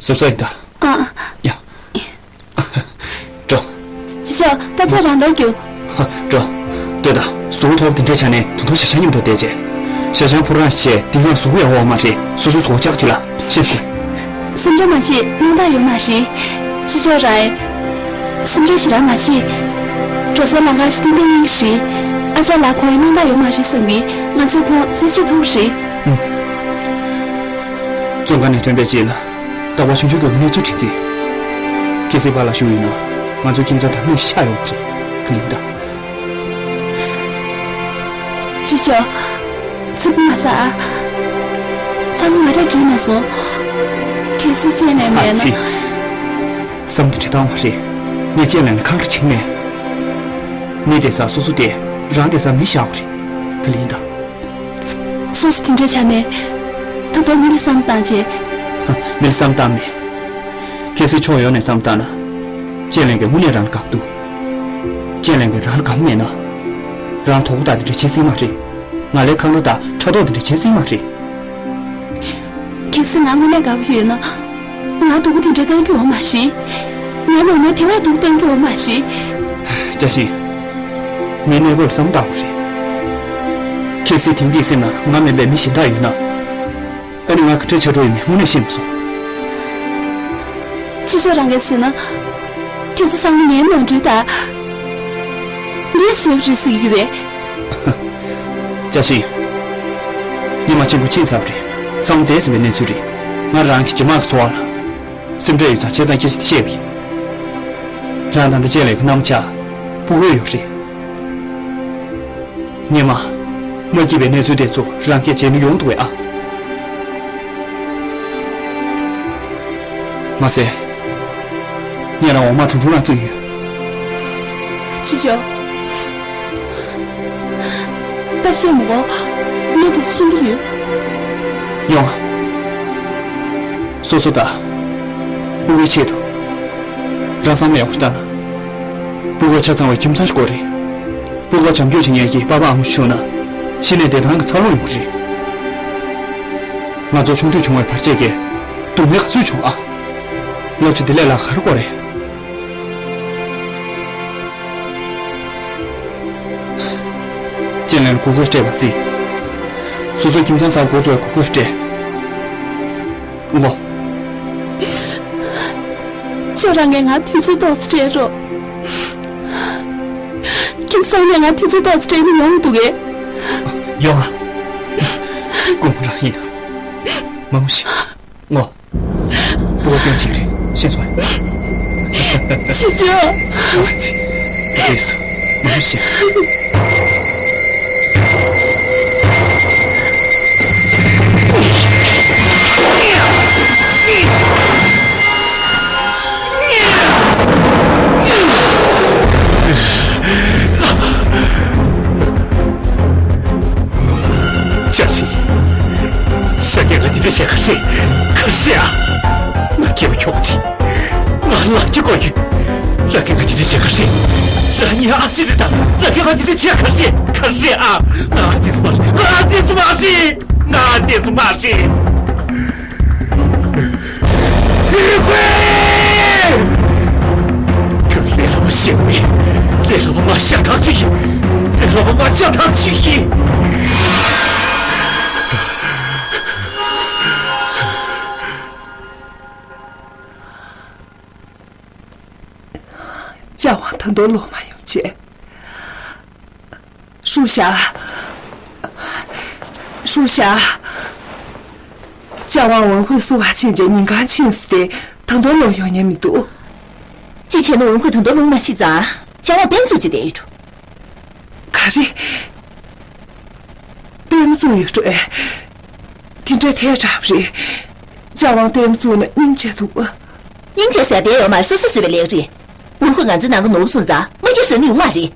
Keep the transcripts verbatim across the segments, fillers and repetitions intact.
གཟབ་གཟབ་ཡིན་ད། ཨ། ཡ། འགྲོ། ཅི་ཤོག་ད་ཆ་རང་འགྲོ་རྒྱུ། ཧ། འགྲོ། ལྟོས་དང་། གཟུགས་པོ་ཐོག་དེ་འདྲས་བྱས་ནས་ད་དུང་ཞག་ཞག་མཉམ་དུ་བསྡད་བྱས། ཞག་ཞག་ཕོ་བྲང་ཞིག་བྱས་དེང་སང་གཟུགས་པོ་ཡག་པོ་ཡོད་མ་རེད། སོ་སོའི་གཟུགས་པོ་ཅག་ཅིག་ལ་ཤེས་སོང་། སེམས་ཁྲལ་མ་བྱེད། སྣང་དག་ཡོད་མ་རེད། ཅི་ཤོག་རང་། སེམས་ཁྲལ་ཞེ་དྲག་མ་བྱེད། འགྲོ་སའི་ལམ་ཁ་ཞིག་ཏན་ཏན་རྙེད་ཀྱི་རེད། ཨ་ཅག་ལགས་ཁོང་ཡང་སྣང་དག་ཡོད་མ་རེད་བསམ་གི། ང་ཚོས་ཁོང་འཚོལ་བྱེད་ཐུབ་ཀྱི་རེད། ཨུམ། བཙོན་ཁང་ནས་ཐོན་པའི་རྗེས་ལ། རྟག་པར་ཆུང་ཆུང་སྐབས་ཀྱི་གནས་ཚུལ་དྲན་གྱི། ཁྱེད་ཚོའི་བར་ལ་ཞུགས་ཡོད་ན། ང་ཚོའི་ཁྱིམ་ཚང་དང་མི་ཤ་ཡོང་གི་རེད། ཁས་ལེན་དང་། ཅི་ཤོག་ཚིག་པ་མ་ཟ་ཨ། ཚང་མ་ང་འདྲ་འདྲིས་མ་སོང་། གལ་སྲིད་ཅེ་ནས་མེད་ན། ཨ་ཙི། བསམ་དེ་འདྲ་བཏང་བ་རེད། ངས་ཅེ་ལན་ལ་ཁང་ཁྲི་བྱིན་མེད། མི་བསྡད་ས་སོ་སོ་བསྡད། རང་བསྡད་ས་མི་བཞག་དགོས་རེད། ཁས་ལེན་དང་། སོ་སོ་དེ་འདྲ་བྱས་ནས། ད་དུང་མི་ལ་བསམ་བཏང་བྱས། ཧ། མི་ལ་བསམ་བཏང་མེད། གལ་སྲིད་ཕྱོགས་ཡོངས་ནས་བསམ་བཏང་ན། ཅེ་ལན་གྱིས་དངོས་གནས་རང་ལ་དགའ་པོ་འདུག་ཅེ་ལན་གྱིས་རང་ལ་དགའ་པོ་མེད་ན། རང་དོ་པོ་དང་དེ་འདྲ་བྱེད་སྲིད་མ་རེད། ང་ལའི་ཁང་གླ་དང་ཕྲག་དོག་དེ་འདྲ་བྱེད་སྲིད་མ་རེད། གལ་སྲིད་ང་དངོས་གནས་དགའ་པོ་ཡོད་ན། ང་སྡུག་པོ་དེ་འདྲ་གཏོང་རྒྱུ་ཡོད་མ་རེད། ངའི་ནང་མི་དེ་བས་སྡུག་གཏོང་རྒྱུ་ཡོད་མ་རེད། བཀྲ་ཤིས། མིའི་གནས་བབ་ལ་བསམ་བློ་བཏང་དགོས་རེད། གལ་སྲིད་དེང་དུས་སེམས་ནང་ང་མིན་པའི་མི་གཞན་དག་ཡོད་ན། ཨ་ནི་ང་ག་འདྲའི་ཆགས་འགྲོ་ཡིན་མིན་དངོས་གནས་ཤེས་མ་སོང་། ཅི་ཕྱིར་རང་གིས་ཟེར་ན། དེ་ཚོ་ཚང་མ་ངའི་ནོར་འཁྲུལ་དང་། ངས་བཟོས་པ་རེད་ཟེར་གྱི་ཡོད་པས། བཀྲ་ཤིས། ཉི་མ་ཆེན་པོ་ཕྱིན་ཚར་བ་རེད། ཚང་མ་བསྡད་ཟིན་པའི་གནས་ཚུལ་རེད། ང་རང་གི་རྗེས་མ་གི་འཚོ་བ་ལ། སེམས་ཁྲལ་ཡོད་ཙང་བྱས་ཙང་སྐད་ཆ་དེ་བཤད་པ་ཡིན། རང་ད་ལྟ་ཅེ་ལན་གྱི་མནའ་མ་ཆགས། ཕྲུ་གུ་ཡོད་རེད། སྔོན་མ། མ་སྐྱིད་པའི་གནས་ཚུལ་དེ་ཚོ་རང་སྐད་བྱས་ནས་ཡོང་འདུག་གས་ཨ། མ་ཟད། ངས་རང་འོ་མ་གྲུང་གྲུང་རང་བརྩིགས་ཡོད། ཅི་ཅོ། ད་བཤད་མི་དགོས། ངས་དེ་ཚོ་ཤེས་ཀྱི་ཡོད། ཡོང་ང་། སོ་སོ་དང་། ཕྲུ་གུའི་ཆེད་དུ། རང་བསམ་བློ་ཡག་པོ་ཞིག་བཏང་ན། ཕྲུ་གུ་ཆ་ཚང་བའི་ཁྱིམ་ཚང་ཞིག་དགོས་རེད། ཕྲུ་གུ་བྱམས་སྐྱོང་བྱེད་མཁན་གྱི་པ་ཕ་ཨ་མ་ཞིག་བྱུང་ན། གཞི་ནས་བདེ་ཐང་གི་འཚར་ལོངས་ཡོང་གི་རེད། ང་ཚོ་ཆུང་དུས་བྱུང་བའི་བར་ཆད་ཀྱིས་སྡུག་བསྔལ་ག་ཚོད་བྱུང་ཨ། ལབ་ཚེ་བདེ་ལེགས་ལ་ག་རེ་དགོས་རེད། ཅེ་ལན་གུ་གུལ་སྤྲད་པ་བརྩིས། སོ་སོའི་ཁྱིམ་ཚང་གསར་འགོ་བཙུགས་པའི་གུ་གུལ་སྤྲད། ཨོ། ཁྱོད་རང་གིས་ང་དུས་ཚོད་ཏོག་ཙམ་སྤྲད་རོགས། ཁྱིམ་ཚང་ནས་ང་དུས་ཚོད་ཏོག་ཙམ་སྤྲད་ནས་ཡོང་འདུག་གས། ཡོང་ང་། སྐུ་ངོ་རང་ཡིན། མ་ངུ་ཞིག་ངོ་། ཕྲུ་གུ་སྐྱོན་གཅིག་རེད། ཤེས་སོང་། ཅི་ཅི། ཨ་ཙི། རེད་སོ། མ་གཞི། ཅག་ཤི། ཤ་རྒྱག་ག་དེ་འདྲ་བྱས་ག་རེ། ག་རེ་ཨ། ང་སྐྱེ་བ་ཁྱོག་ཅིག་ང་ལག་ཁྱི་ཀོ་ཡུ། ར་གན་ག་དེ་འདྲ་བྱས་ག་རེ། ར་ཉི་ཨ་ཅི་རེད་ད། ར་གན་ག་དེ་འདྲ་བྱས་ག་རེ། ག་རེ་ཨ། ང་ཨ་ཏིས་མ་རེད། ང་ཨ་ཏིས་མ་རེད། ང་ཨ་ཏིས་མ་རེད། ཡུས་ཧུའེ། ཁྱོད་ལས་སླ་པོ་ཤེས་གི་མེད། ལས་སླ་པོ་ང་ཤ་ཐག་ཆོད་ཡིན། ལས་སླ་པོ་ང་ཤ་ཐག་ཆོད་ཡིན། ལྕགས་དབང་ད་དུང་ལོག་མ་ཡོང་བྱས། ཧྲུའུ་ཞ། ཧྲུའུ་ཞ། ལྕགས་དབང་ཝུན་ཧུའེ་བསུ་བ་ཕྱིན་རྗེས་ཉིན་གང་ཕྱིན་སོང་སྟེ་ད་དུང་ལོག་ཡོང་མྱོང་མི་འདུག་ཅི་བྱས་ན་ཝུན་ཧུའེ་ད་དུང་ལོག་མ་ཤེས་ཙང་ལྕགས་དབང་པད་མ་བཙུགས་བྱས་བསྡད་ཡོད་འགྲོ། ག་རེ། པད་མ་བཙུགས་ཡོད་འགྲོ་ཨེ། དེ་འདྲ་དེ་འདྲ་རེད། ལྕགས་དབང་པད་མ་བཙུགས་ན་སྙིང་རྗེ་འདུག་པ། སྙིང་རྗེ་ཟེར་བསྡད་ཡོད་མ་རེད། སོ་སོས་བཟོས་པའི་ལས་རེད། ཝུན་ཧུའེ་ང་ཚོའི་ནང་གི་ནོར་བུ་སོང་ཙང་མ་སྐྱེས་བཟོས་ན་ཡོང་མ་རེད།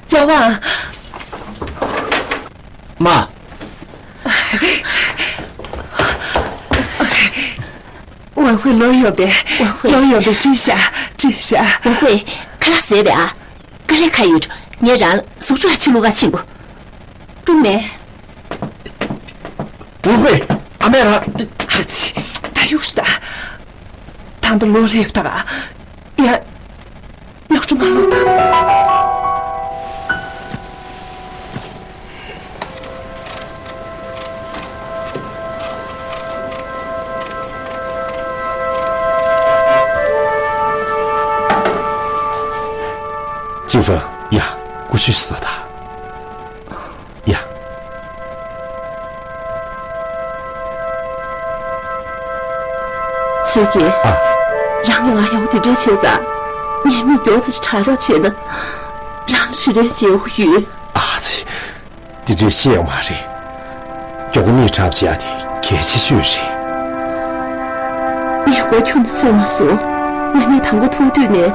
ལྕགས་དབང་། མ། ཝུན་ཧུའེ་ལོག་ཡོང་པས། ཝུན་ཧུའེ། ལོག་ཡོང་པས་དྲིས་ཤག་དྲིས་ཤག་ཝུན་ཧུའེ། ཁ་ལག་བཟས་པས་ཨ། དཀའ་ལས་ཁག་ཡོད་འགྲོ། ངས་རང་གཟུགས་སྒྲོ་ཨ་ཆུ་བླུག་ག་ཕྱིན་དགོས། ཏུ་མེད། ཝུའུ་ཧུའེ། ཨ་མས་རང་། ཨ་ཙི། ད་གཡུག་ཤི་ད། ད་འདི་ལོ་སླེབས་ད་ག་ཡ། ཉོག་ཆུ་མ་ལོག་ད། ཅིན་ཧྥང་། ཡ། ཀུ་ཤུ་ཟོ་ད། ཡ། ཚོད་ཀྱིས། ཨ། རང་གིས་ང་ཡག་པོ་དེ་འདྲས་བྱས་ཙང་། ངའི་མིག་མགྱོགས་ཙམ་ཞིག་གྲག་རོགས་བྱས་ན། རང་ལ་ཞུ་རན་བྱེད་དགོས་ཡོད། ཨ་ཙི། དེ་འདྲས་བཤད་ཡོད་མ་རེད། མགྱོགས་པོ་མིག་གྲགས་བྱེད་ཡ་དེ་གལ་ཆེ་ཤོས་རེད། ངས་སྒོ་ཁྱོན་ནས་བཙུགས་མ་སོང་། ང་གཉིས་དང་པོ་ཐུག་དུས་ནས།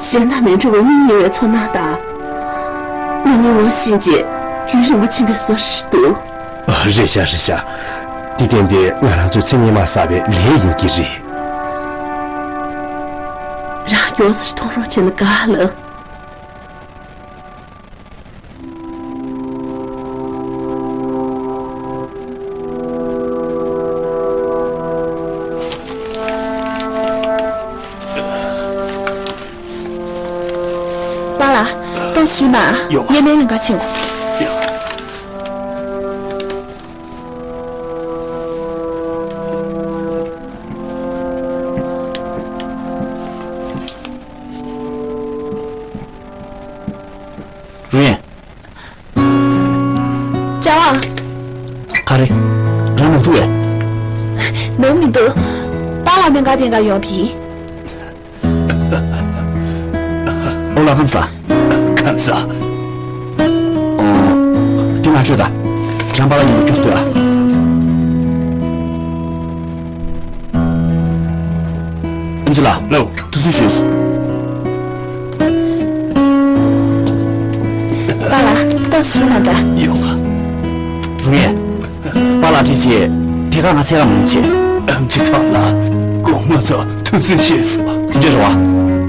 གཞན་དང་མི་འདྲ་བའི་སྙིང་ཉེ་བའི་ཚོར་སྣང་དང་། ང་གཉིས་ངོ་ཤེས་རྗེས་རྒྱུན་རིང་པོ་ཕྱིན་པའི་བཟོ་ཞིག་འདུག། ཨ། རེད་ཤག་རེད་ཤག་འདི་གཏན་གཏན་ང་རང་ཚོའི་མཚན་སྙན་མ་བསགས་པའི་ལས་ཡིན་གྱི་རེད། རང་མགྱོགས་ཙམ་མཐོང་རོགས་བྱས་ན་དགའ་ལ། པཱ་ལགས། ཏོག་ཙམ་བཞུགས་ན། ཡོང་། ངས་སྨན་ལེན་ག་ཕྱིན་གོ། ཡོང་། རུ་ཡན། ལྕགས་དབང་། ག་རེ། རང་ནང་འདུག་གས། ནང་མི་འདུག། པཱ་ལགས་སྨན་ཁང་སྟེང་ག་ཡོང་བ་ཡིན། ཨོ་ལགས་ཁམས་བཟང་། ཁམས་བཟང་། ཨོ། དེ་ང་ཆོས་ད། རང་པཱ་ལགས་ཉིན་མོ་ཁྱོད་སྡོད་ཨ། ཨེམ་ཆི་ལགས། ལགས། ཐུགས་རྗེ་ཆེ། པཱ་ལགས་ཏོག་ཙམ་བཞུགས་ན་ད། ཡོང་། རུ་ཡན། པཱ་ལགས་བཀྲ་ཤིས་བདེ་ཁ། ང་འཚོལ་ག་མ་ཡོང་བྱས། ཨེམ་ཆི་ཚང་ལ་དགོང་མོ་ཚོ་ཐུགས་རྗེ་ཆེ་ཟེར་བ། དེ་འདྲས་རེད་བ།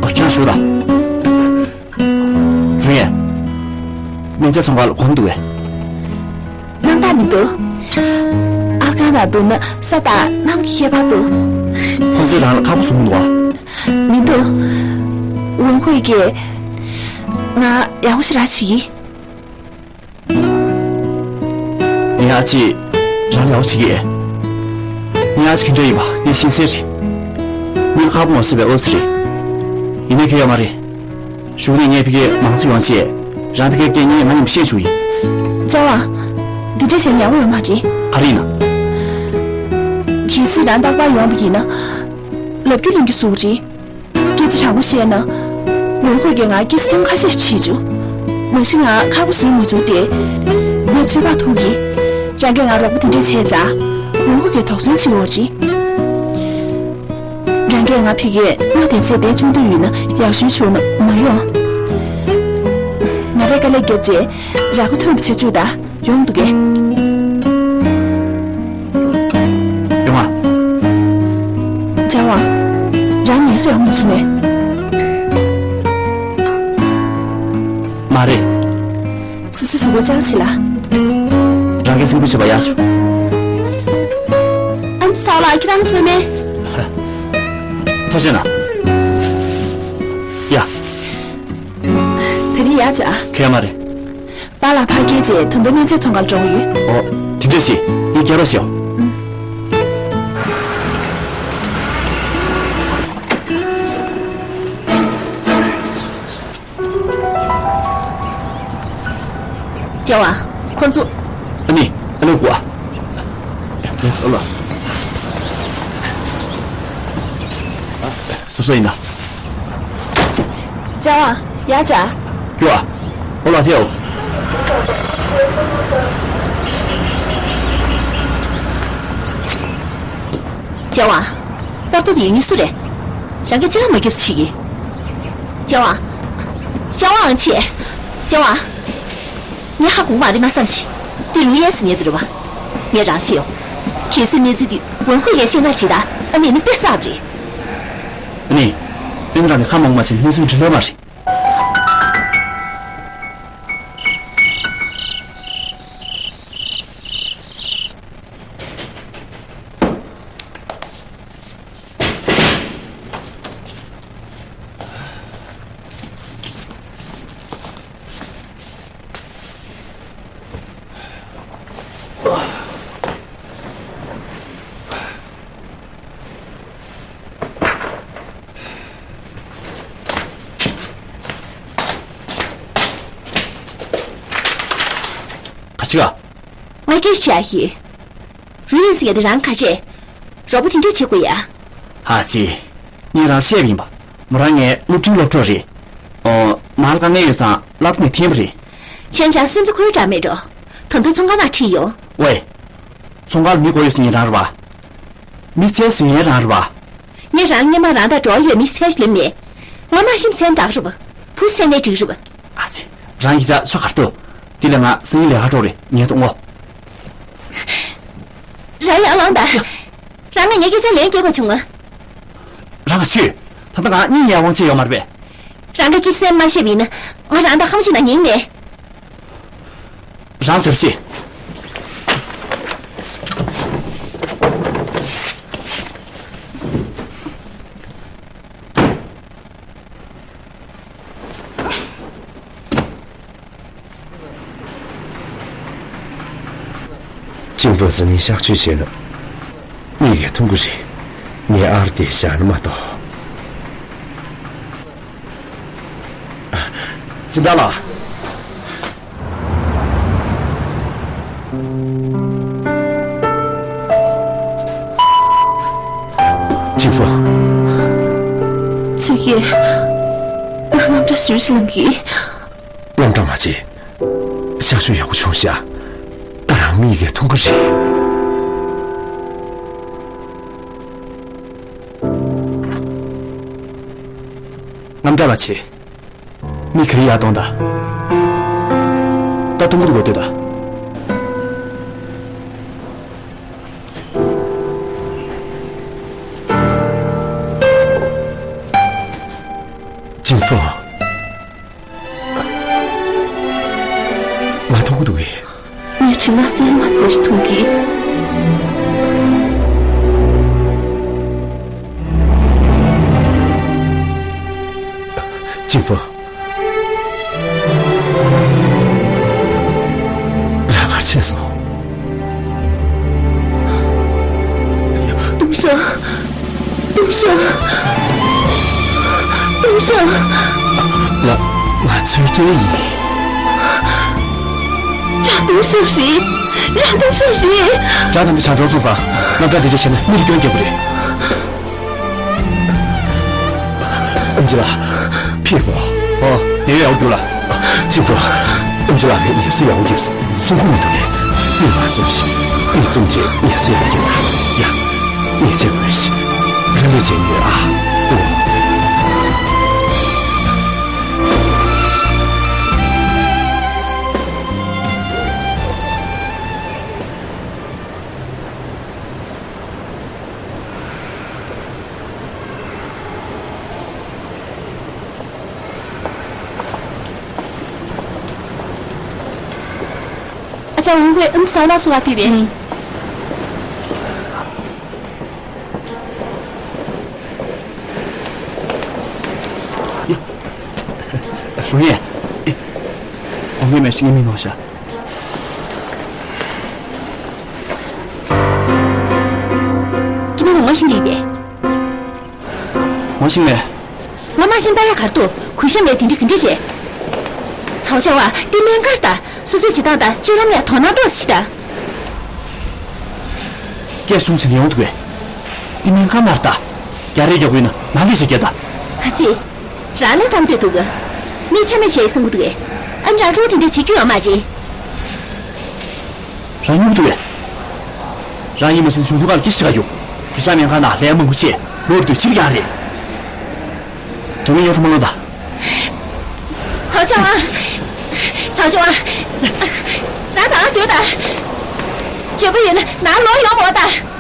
ཨ། ཁྱེད་རང་བཞུགས་ད། རུ་ཡན། སྨན་རྫས་ཚོང་ཁང་ལ་གོམས་འདུག་གས། སྣང་དག་མི་འདུག། ཨར་ཁང་དང་བསྡུར་ན་ས་དང་གནམ་གྱི་ཁྱད་པར་འདུག། ཁོ་ཚོས་རང་ལ་ཁག་པོ་བཟོ་གི་མི་འདུག་ཨ། མི་འདུག། ཝུན་ཧུའེ་གིས་ང་ཡག་པོ་ཞེ་དྲག་བྱེད་ཀྱི། ངའི་ཨ་ཅེས་རང་ལ་ཡག་པོ་བྱེད་ཀྱི། ངའི་ཨ་ཅེ་ག་འདྲ་ཡིན་པ་ངས་ཤེས་གསལ་རེད། ངའི་ཁག་པོ་མ་བཟོས་པའི་ཨོ་ཙི་རེད། ཡིན་ནའི་ཁྱད་ཡོད་མ་རེད། གཞུག་ནས་ངས་ཕ་གིར་མང་གཙོ་ཡོང་ཆེད། རང་ཕ་གིར་སྐད་ངས་མ་ཉན་པ་བཤད་བཅུག་ཡིན། ལྕགས་དབང་། འདི་འདྲ་བྱས་ཉན་པ་ཡོད་མ་རེད། ག་རེ་ཡིན་ན། གལ་སྲིད་རང་རྟག་པར་ཡོང་བ་ཡིན་ན། ལབ་རྒྱུ་ལེན་རྒྱུ་བཟོ་གི་རེད། སྐད་ཆ་དྲང་པོ་བཤད་ན། ཝུན་ཧུའེ་གིས་ང་སྐྱེས་ས་ཐེངས་ཁ་ཤས་ཤིག་བྱེད་བཅུག། མ་གཞི་ང་ཁག་པོ་བཟོས་མ་བཅུག་སྟེ། ངས་ཚོད་དཔག་ཐུབ་ཀྱི། རང་གིས་ང་རོགས་པ་དེ་འདྲས་བྱས་ཙང་། ཝུན་ཧུའེ་གིས་དོགས་ཟོན་བྱེད་འོ་རེད། རང་གིས་ང་ཕ་གིར་སྔ་དེབ་ཆས་དེ་བཅུག་འདོད་ཡོད་ན་ཡག་ཤོས་བྱུང་ན་མ་ཡོང་། ང་རས་དཀའ་ལས་བརྒྱབ་རྗེས་རག་མ་ཐོན་པ་བྱེད་བཅུག་ད་ཡོང་འདུག་གས། ཡོང་ཨ། ལྕགས་དབང་། རང་ངལ་གསོ་ཡག་མ་བྱུང་ངས། མ་རེད། སོ་སོའི་གཟུགས་པོ་ཅག་བྱེད་ལ། རང་གིས་སེམས་ཁུར་བྱེད་པ་ཡག་བྱུང་། ཨམ་སའོ་ལགས་ཁྱེད་རང་གསོས་མེད། ཐུགས་རྗེ་གནང་། ཡ། དེ་རིང་ཡག་བྱ། ཁེ་མ་རེད། པཱ་ལགས་ཕ་གིར་བྱས་ད་དུང་སྨན་རྫས་ཚོང་ཁང་ལ་འགྲོ་གི་ཡོད། ཨོ། དེ་འདྲས་བྱེད། ངས་སྐྱེལ་རོགས་བྱེད། ལྕགས་དབང་། ཁོ་ཚོ། ཨ་ནི། ཨ་ནི་ཀུ་ཨ། ལགས་སོ་ལགས། གཟབ་གཟབ་ཡིན་ད། ལྕགས་དབང་། ཡར་བྱ། ཀྱུ་ཨ། ཨོ་ལགས་ཐེའོ། ལྕགས་དབང་། པར་ཏོ་དེ་ཡིན་སུ་རེད། རང་གིས་ཅི་ལ་མ་སྐྱོབ་ཅིག་གིས། ལྕགས་དབང་། ལྕགས་དབང་ཆེ། ལྕགས་དབང་། ངས་ཧ་གོ་མ་རེད་མ་བསམ་ཞིག་འདི་རུ་ཡས་སི་ཉེ་དུ་རེད་བ། ངས་རང་ཤེས་ཡོང་། གལ་སྲིད་གནས་ཚུལ་འདི་ཝུན་ཧུའེ་ཡས་ཤེས་ན་ཞིག་ད་ཨ་ནི་ནི་དཔེ་གསར་རེད། ཨ་ནི། ཨེ་ནི་རང་གི་ཁ་མང་མ་ཕྱིན་གནས་ཚུལ་འདྲི་ལེ་མ་རེད། ག་ཅི་ག་ང་སྐད་ཆ་ཡོད། རུ་ཡིན་ཟེར་ཡ་དེ་རང་ག་རེད། རོགས་པ་དེ་འདྲས་བྱེད་དགོས་ཡ། ཨ་ཙི། ངས་རང་བཤད་པ་ཡིན་པ། མོ་རང་ངའི་སློབ་འབྲིང་སློབ་གྲོགས་རེད། ཨོ། ནང་ལ་དཀའ་ངལ་ཡོད་ཙང་སློབ་གྲྭ་ནས་འཐེན་པ་རེད། ཁྱེད་ཅག་སེམས་ཚོ་ཁོའི་འདྲ་མེད་འགྲོ། ད་དུང་ཚོང་ཁང་ནང་ཁྲིད་ཡོང་། ཝེ། ཚོང་ཁང་ལ་མི་དགོས་ཡོད་ཟེར་ངས་རང་རེད་པ། མི་ཚེ་ཟེར་ངས་རང་རེད་པ། ངས་རང་སྔོན་མ་རང་དང་འབྲེལ་བ་ཡོད་མི་ཚད་ཞིག་ལེན་མེད། ང་མ་ཤི་ཚད་འདག་རེད་པ། བུ་ཚད་ནས་འགྲིག་རེད་པ། ཨ་ཙི། རང་གི་ཅག་ཆོ་གར་ཏོ། དེ་ལས་ང་སང་ཉིན་ལས་ཀ་འགྲོ་རེད། ངས་གཏོང་ངོ་། རང་ཡར་ལངས་དང་། རང་ང་ངའི་སྐད་ཆ་ལན་རྒྱབ་པ་བྱུང་ང་། རང་ང་ཆུ། ད་ལྟ་ང་གཉིད་ཉལ་དབང་ཆད་ཡོད་མ་རེད་པས། རང་གི་སྐྱིད་སེམས་མ་ཤེས་པ་ཡིན་ན། ང་རང་དང་ཁམས་ཤིག་ན་ཉིན་ནས། རང་དོར་ཤི། ཅིང་ཧྥུ་ཟི་ནི་གཤག་བཅོས་བྱས་ན། མིག་གིས་མཐོང་གི་རེད། ངས་ཨར་དེ་བཞག་ན་མ་གཏོགས། སྦྱིན་བདག་ལགས། ཅིང་ཧྥུ། ཚུལ་ཁྲིམས། ང་དངངས་སྐྲག་ཞེ་པོ་ཞིག་ལངས་ཀྱི། དངངས་སྐྲག་མ་བྱེད། གཤག་བཅོས་ཡག་པོ་བྱུང་ཤག་ད་རང་མིག་གིས་མཐོང་གི་རེད། དངངས་སྐྲག་མ་བྱེད། མིག་གིས་ཡར་གཏོང་དང་། ད་མཐོང་གི་འདུག་ག་ལྟོས་དང་། ཅིང་ཧྥུ། མ་མཐོང་གི་འདུག་གས། ངས་གྲིབ་ནག་སེར་མ་སེར་མཐོང་གི། ཅིང་ཧྥུ། རང་ག་རེ་བྱས་སོང་། ཏུང་ཧྲན། ཏུང་ཧྲན། ཏུང་ཧྲན། ང་ང་ཚོའི་སྐྱེ་ཡིན། རང་ཏུང་ཧྲན་རེད། རང་ཏུང་ཧྲན་རེད། ཇ་དང་འདི་གྲང་འགྲོ་སོང་ཙང་། དངངས་སྐྲག་འདི་འདྲ་བྱས་ན་མི་ལ་སྐྱོན་རྒྱག་པ་རེད། ཨེམ་ཆི་ལགས། ཕེབས་གོ། ཨོ། ངས་ཡག་པོ་རྒྱུགས་ལ། ཅིང་ཧྥུ། ཨེམ་ཆི་ལགས་ཀྱིས་ངལ་གསོ་ཡག་པོ་རྒྱབ་ཟེར་གསུང་གི་མི་འདུག་གས། མི་མ་འཛོམས་ཤིག་མི་འཛོམས་རྗེས་ངལ་གསོ་ཡག་པོ་རྒྱབ་དང་། ཡ། ངས་བྱེད་དགོས་ཤིག་རང་ལས་བྱེད་ཡོད་ཨ། ཨོ། ཨ་ཅག་འོང་དགོས། ཨམ་ཚང་ལ་སོ་བ་ཕེབས་པས། ཡ། ཞུ་ཡས། ཨོ་ངས་མེད་ཤི་ངས་མི་ནོར་ཤག་ཁྱེད་མི་ནོར་ཤི་ངས་པས། ངོ་ཤེས་མེད། ང་མ་ཤེས་ད་ཡ་གར་དུ་གུས་ཞབས་མེད་དེ་འདྲ་གི་འདྲ་རེད། ཚའོ་ཅང་ཝང་དེ་སྨན་ཁང་དང་སོ་སོའི་བྱེད་སྟངས་དང་སྤྱོད་ལམ་ལ་དོ་སྣང་ཏོག་ཙམ་བྱེད་དང་། སྐད་གསུང་བྱས་ནས་ཡོང་ཐུབ་པས། དེ་སྨན་ཁང་ནར་ལྟ། རྒྱག་རེས་རྒྱག་དགོས་ན་ནང་ལས་བྱེད་རྒྱག་ད། ཨ་ཙི། རང་ནས་གཏམ་བསྡད་འདུག་གི། མི་ཆ་མེད་བྱས་བསམ་གི་འདུག་གས། ཨ་ནི་རང་ཕྲུ་གུ་དེ་འདྲ་བྱེད་རྒྱུ་ཡོད་མ་རེད། རང་སྨྱུ་གུ་འདུག་གས། རང་ཡིད་མ་ཆེས་ན་གཞུང་དོན་ཁང་ལ་སྐད་ཆ་དྲི་ག་རྒྱུགས། དེང་སང་སྨན་ཁང་ནང་ལས་མང་པོ་བྱས་ལོ་རེ་དུས་ཕྱིར་རྒྱག་རེད། དོན་མེད་གཡོ་སྒྱུ་མ་གནང་དང་། ཚའོ་ཅང་ཝང་། ཚའོ་ཅང་ཝང་། ད་ད་སྡོད་དང་། འཇོན་པོ་ཡོད་ན་ནང་ལོག་ཡོང་མོ་དང་།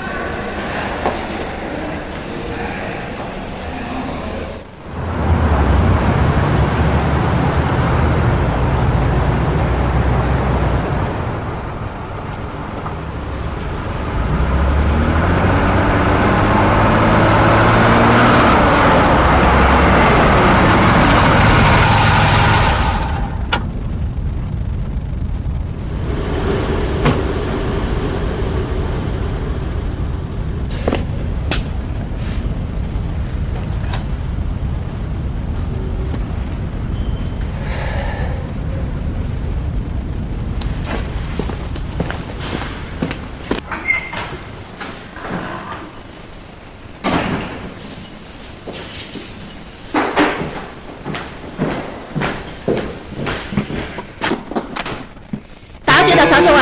ད་ཆ་བ།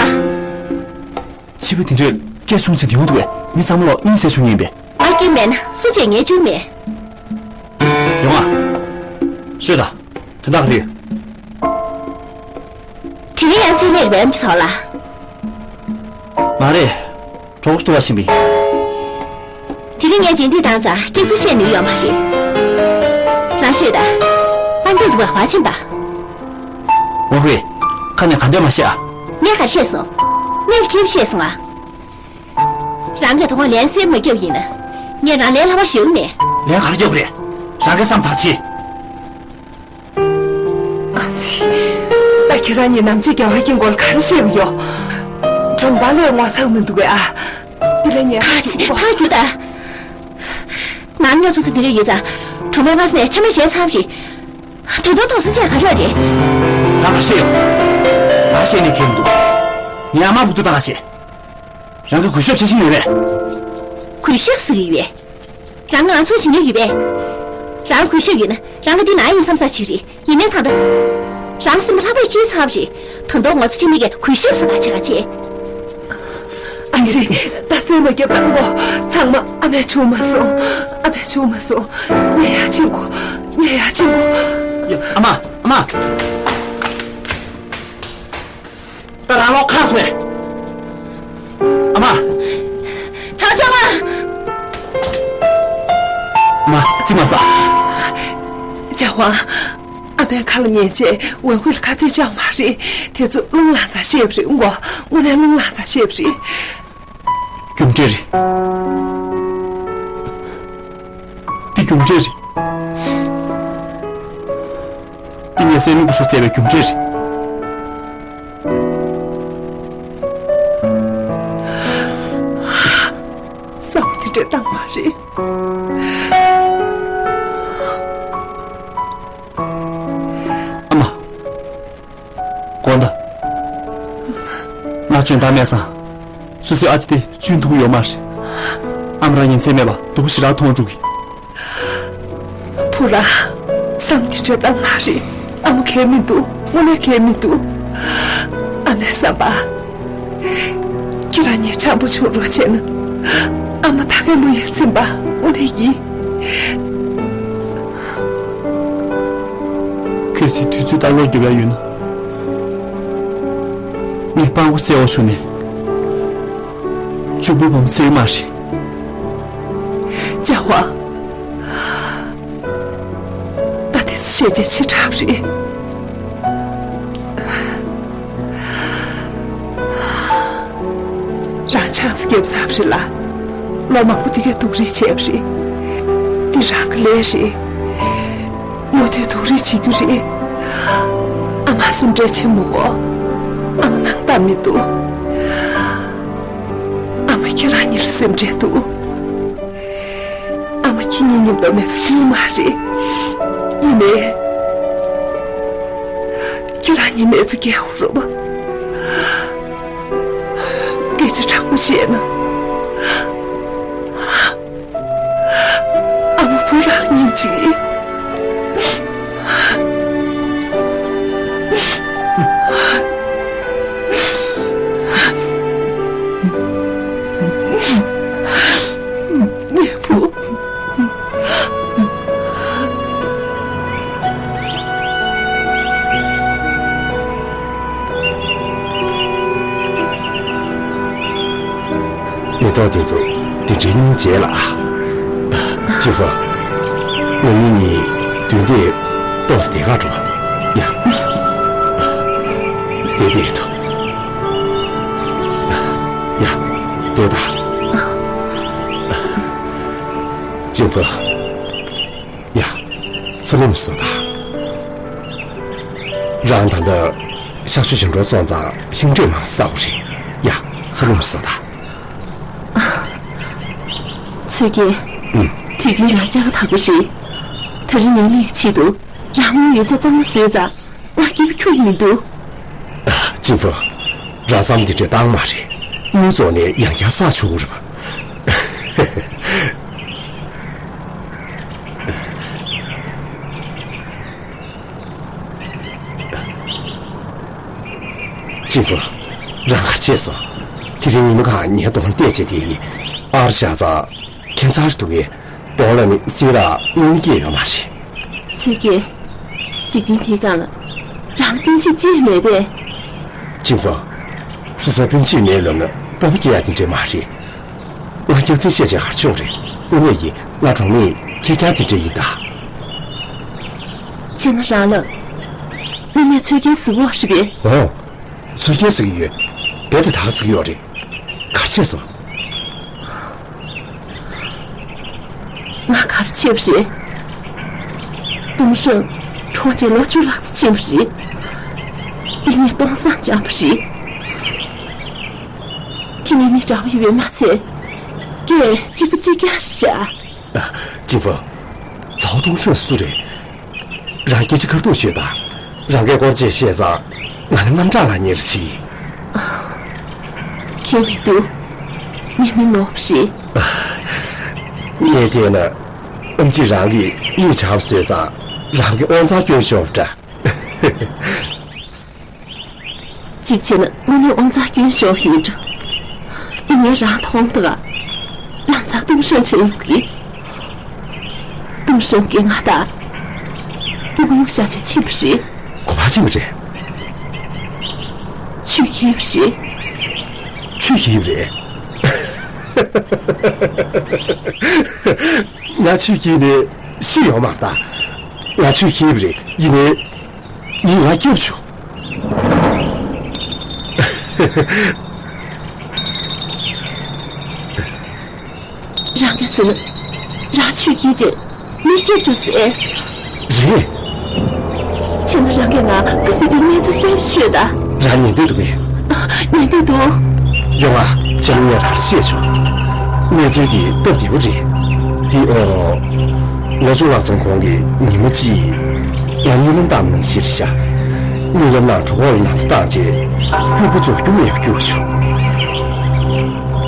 ཕྱི་པོ་དེ་འདྲས་སྐད་ཆུང་ཆེ་དེ་ཡོང་འདུག་པས། མི་ཚང་མ་ལོག་གཉིད་སད་བྱུང་ཡིན་པས། ང་སྐྱིད་མེད་ན་སུ་བྱས་ངས་བཅུག་མེད། ཡོང་ཨ། ཤོད་ད། དོན་དག་རེད། དེ་རིང་ཡང་ཚིག་ལེགས་པའི་ཨམ་ཅི་ཚོགས་ལ། མ་རེད། གྲོགས་པོ་བསྟུ་བ་ཕྱིན་པ་ཡིན། དེ་རིང་ངས་རྗེས་འདེད་བཏང་ཙང་སྐད་ཆ་བཤད་ནུས་ཡོད་མ་རེད། རང་ཤོད་ད། པང་གདན་རུ་བ་བ་ཕྱིན་པ། ཝང་ཧུའེ། ཁ་ནས་ག་འདྲ་མ་བཤད་ཨ། ངས་ག་བཤད་སོང་། ངས་ཁྱེད་བཤད་སོང་ཨ། རང་གིས་དོ་དགོང་ལན་གསལ་མ་བརྒྱབ་ཡིན་ན། ངས་རང་ལན་ལྷག་པ་ཞུ་ནས། ལན་ག་རེ་རྒྱབ་རེད། རང་གིས་བསམ་ཐག་ཆེ། ཨ་ཙི། ད་ཁྱེད་རང་གཉིས་ནམ་ཕྱེད་རྒྱལ་བ་ཀྱི་མགོ་ལ་ག་རེ་བཤད་ཀྱི་ཡོད། གྲོང་པ་ལོས་ངོ་ཚ་གི་མི་འདུག་གས་ཨ། དེ་ལས་ངས་ཨ་ཙི་ཕ་རྒྱུ་ད། ནང་ཉོ་ཚོགས་ཚོ་དེ་རིགས་ཡོད་ཙང་། གྲོང་པའི་མ་སི་ནས་ཆ་མེད་བྱས་ཚར་བ་རེད། དོན་དུ་དོགས་ཟོན་བྱས་ག་རེ་རེད། ང་ག་བཤད་ཡོད། ང་བཤད་ནས་ཁེལ་མི་འདུག་ངའི་ཨ་མ་བུ་དུ་ད་ག་བཤད། རང་གི་གུས་ཞབས་བྱེད་བཞིན་ཡོད་པས། གུས་ཞབས་ཟེར་གྱི་ཡོད་པས། རང་ང་ཚོ་བྱེད་ཉེན་ཡོད་པས། རང་གུས་ཞབས་ཡོད་ན་རང་གི་འདི་ན་ཡིན་བསམ་ས་ཆེ་རེད། ཡིན་མིན་ཐང་ད། རང་སེམས་ལྷག་པར་སྐྱིད་ཚར་བ་རེད། ད་དུང་ངོ་ཚ་ཁྲིམས་མེད་ཀྱི་གུས་ཞབས་ཟེར་ག་བྱེད་ག་བྱེད། ཨ་ཙི། ད་བཙན་མ་རྒྱབ་དང་གོ། ཚང་མ་ཨ་མས་བྱུང་མ་སོང་། ཨ་མས་བྱུང་མ་སོང་། ངས་ཡར་ཕྱིན་གོ། ངས་ཡར་ཕྱིན་གོ། ཡ། ཨ་མ། ཨ་མ། ད་རང་ལོག་ཁ་སོང་ངས། ཨ་མ། ཚ་ཆ་མ། མ། རྩིས་མ་ཟ། ཅཱ་ཧུང་། ཨ་མའི་ཁ་ལ་ཉན་བྱས་ཝེ་ཧུའེ་ལ་ཁ་གཏད་བཅག་མ་རེད། དེ་ཚོ་རླུང་ལངས་ཙང་བཤད་པ་རེད་མགོ། དངོས་གནས་རླུང་ལངས་ཙང་བཤད་པ་རེད། རྒྱུ་འབྲས་རེད། འདི་རྒྱུ་འབྲས་རེད། འདི་ངས་སྲས་མོ་སྐུ་ཞབས་བཙལ་བའི་རྒྱུ་འབྲས་རེད། བསམ་དེ་འདྲ་བཏང་མ་རེད། ཨ་མ། དགོངས་དག་ང་སྐྱོན་བཏང་མེད་ཙང་། སོ་སོའི་ཨ་ཅེ་དེ་གཅུན་ཐུབ་ཡོད་མ་རེད། ཨ་མ་རང་ཉིན་མཚན་མེད་པ་སྡུག་ཞེ་དྲག་མཐོང་འགྲོ་གི། བུ་ར། བསམ་དེ་འདྲ་བཏང་མ་རེད། ཨ་མ་གལ་མི་འདུག་དངོས་གནས་གལ་མི་འདུག་ཨ་མའི་བསམ་པ། ཁྱེད་རང་གཉིས་འཆམ་པོ་བྱུང་རོགས་བྱས་ན། ཨ་མ་ད་གའི་བློ་ཡིད་ཚིམ་པ་དངོས་གནས་ཡིན། གལ་སྲིད་དུས་ཚོད་ལྟར་ལོག་རྒྱུ་ཡ་ཡོད་ན། ངས་སྤྲང་པོ་བཙལ་བ་བྱུང་ནས། ཕྱུག་པོའི་བུ་མོ་བཙལ་གི་མ་རེད། ཅཱ་ཧུང་། ད་དེ་ཚོ་བཤད་བྱས་ཕྱི་དྲགས་རེད། རང་ཆང་ས་རྒྱབ་ཚར་བ་རེད་ལ། ལོ་མང་པོ་འདི་གའི་སྡུག་རུས་བྱས་པ་རེད། འདི་རང་གི་ལས་རེད། མུ་མཐུད་སྡུག་རུས་བྱེད་རྒྱུ་རེད། ཨ་མ་སེམས་ཁྲལ་བྱེད་མི་དགོས། ཨ་མ་སྣང་དག་མི་འདུག་ཨ་མ་ཁྱེད་རང་གཉིས་ལ་སེམས་ཁྲལ་འདུག་ཨ་མ་ཁྱེད་གཉིས་མཉམ་དུ་མི་ཚེ་སྐྱེལ་མ་རེད། ཡིན་ནའི། ཁྱེད་རང་གཉིས་མི་ཚེ་སྐྱེལ་རོགས། སྐད་ཆ་དྲང་པོ་བཤད་ན། ཨ་མ་བུ་རང་སྙིང་རྗེ། ངའི་བུ། མེ་ཏོག་དེ་ཚོ་དེ་འདྲའི་སྙིང་རྗེ་ལ། ཅི་ཧྥ། ང་གཉིས་གཉིས་མདུན་དེ་ཏོག་ཙམ་བསྡད་ག་འགྲོ། ཡ། བསྡད་བསྡད་དོ། ཡ། སྡོད་ད། ཅི་ཧྥ། ཡ། ཚ་ལུ་མི་བཟོ་ད། རང་ད་ལྟ་ཤག་ཤུ་ཞིག་འགྲོ་སོང་ཙང་ཤིང་འབྲས་མང་ཟ་དགོས་རེད། ཡ། ཚ་ལུ་མི་བཟོ་ད། ཚུལ་ཁྲིམས། ཨུམ། དུས་རྒྱུན་རང་ཅག་དག་པོ་རེད། ད་རིང་ངའི་མིག་ཆེད་དུ་རང་མོས་ཡོད་ཚད་གཙང་མ་བཟོས་ཙང་ང་སྐྱིད་པོ་ཁྱོན་མི་འདུག་ཅིན་ཧྥུ། རང་བསམ་འདི་འདྲའི་བཏང་མ་རེད། དངུལ་རྫོགས་ནས་ཡང་བསྐྱར་བསགས་ཆོག་གི་རེད་པ། ཅིན་ཧྥུ། རང་ག་རེ་བྱས་སོང་། དེ་རིང་ཉིན་མོ་གང་ངའི་གདོང་ལ་བལྟས་བྱས་དེ་གི་ཨར་བཞག་ཙང་ཁྱད་མཚར་འདུག་གས། གདོང་ལ་ནི་སེར་ར་དངུལ་ནི་སྐྱེས་ཡོད་མ་རེད། ཚོད་རྒྱལ། འཇིག་རྟེན་འདིའི་སྒང་ལ་རང་སྤུན་མཆེད་ཅིག་མེད་པས། ཅིན་ཧྥང་། སོ་སོ་སྤུན་མཆེད་མེད་ལབ་ན་སྤོབས་པ་སྐྱེ་ཡ་དེ་འདྲས་མ་རེད། ང་སྐྱག་རྫུན་བཤད་བྱས་ག་རེ་ཆོག་རེད། དངོས་གནས་ཡིན། ང་གྲོགས་མོ་ཡིན། ཁེར་རྐྱང་དེ་འདྲས་ཡིན་ད། བྱས་ན་རང་ལ། དངོས་གནས་ཚོད་རྒྱལ་ཟེར་གྱི་ཡོད་རེད་པས། འོ། ཚོད་རྒྱལ་ཟེར་གྱི་ཡོད། རྦད་དེ་ད་ཟེར་གྱི་ཡོད་རེད། ག་རེ་བྱས་སོང་། ང་ག་རེ་བྱས་པ་རེད། ཏུང་ཧྲེང་གྲོངས་རྗེས་ལོ་བཅུ་ལྷག་ཙམ་ཕྱིན་པ་རེད། འདི་ངས་སྟོང་བསམ་བཅངས་པ་རེད། ཁྱེད་གཉིས་མི་འདྲ་བ་ཡོད་མ་ཚད། སྐད་གཅིག་པ་གཅིག་རྐྱང་རེད་ཤག་ཅིན་ཧྥང་། ཚའོ་ཏུང་ཧྲེང་སུ་རེད། རང་སྐད་ཆ་ཁ་ཐུག་ཤོད་དང་། རང་སྐད་སྐོར་ཅིག་བཤད་ཙང་ང་ནི་དངངས་སྐྲག་ལངས་ཉེར་ཞིག་ཁྱད་མི་འདུག་ངས་མི་ནོར་བ་རེད། ངས་བལྟས་ན། ཨེམ་ཆི་རང་གིས་གླུད་བྱབས་བཟོས་ཙང་རང་གི་དབང་ཚར་སྐྱོན་ཤོར་བ་འདྲ། གཅིག་བྱས་ན་དངོས་གནས་དབང་ཚར་སྐྱོན་ཤོར་ཡིན་འགྲོ། ཡིན་ནའི་རང་མཐོང་ཐུབ་ཨ། ལམ་སང་ཏུང་ཧྲེང་དྲན་ཡོང་གི། ཏུང་ཧྲེང་གིས་ང་དང་སྤུ་གུ་གཡུག་བཞག་བྱས་ཕྱིན་པ་རེད། ག་པར་ཕྱིན་པ་རེད། ཆུ་འཁྱིལ་བ་རེད། ཆུ་འཁྱིལ་བ་རེད། ང་ཆུ་འཁྱིལ་ནས་ཤི་ཡོང་མ་རེད་ད། ང་ཆུ་འཁྱིལ་བ་རེད། ཡིན་ནའི། མིས་ང་སྐྱོབ་བྱུང་། རང་གིས་ཟེར་ན། རང་ཆུ་འཁྱིལ་རྗེས་མི་སྐྱོབ་བྱུང་ཟེར། རེད། བྱས་ན་རང་གིས་ང་སྐབས་དེ་དུས་གནས་ཚུལ་གསལ་པོ་ཤོད་དང་། རང་ཉན་འདོད་འདུག་གས། ཉན་འདོད་འདུག་ཡོང་ང་། བྱས་ན་ངས་རང་ལ་བཤད་ཆོག་གནས་ཚུལ་དེ་སྟབས་བདེ་པོ་རེད། དེ་ཨོ། ལོ་བཅུ་ལྷག་ཙམ་གོང་གི་ཉིན་མོ་གཅིག་ང་གཉིད་ལམ་བཏང་ནང་བཞིན་རེད་ཤག་གཉིད་ལམ་ནང་གྲོད་ཁོག་ལ་ན་ཚ་བཏང་རྗེས་སྐྱུར་པོ་རྫོགས་རྒྱུ་མེད་པ་གྱུར་བྱུང་།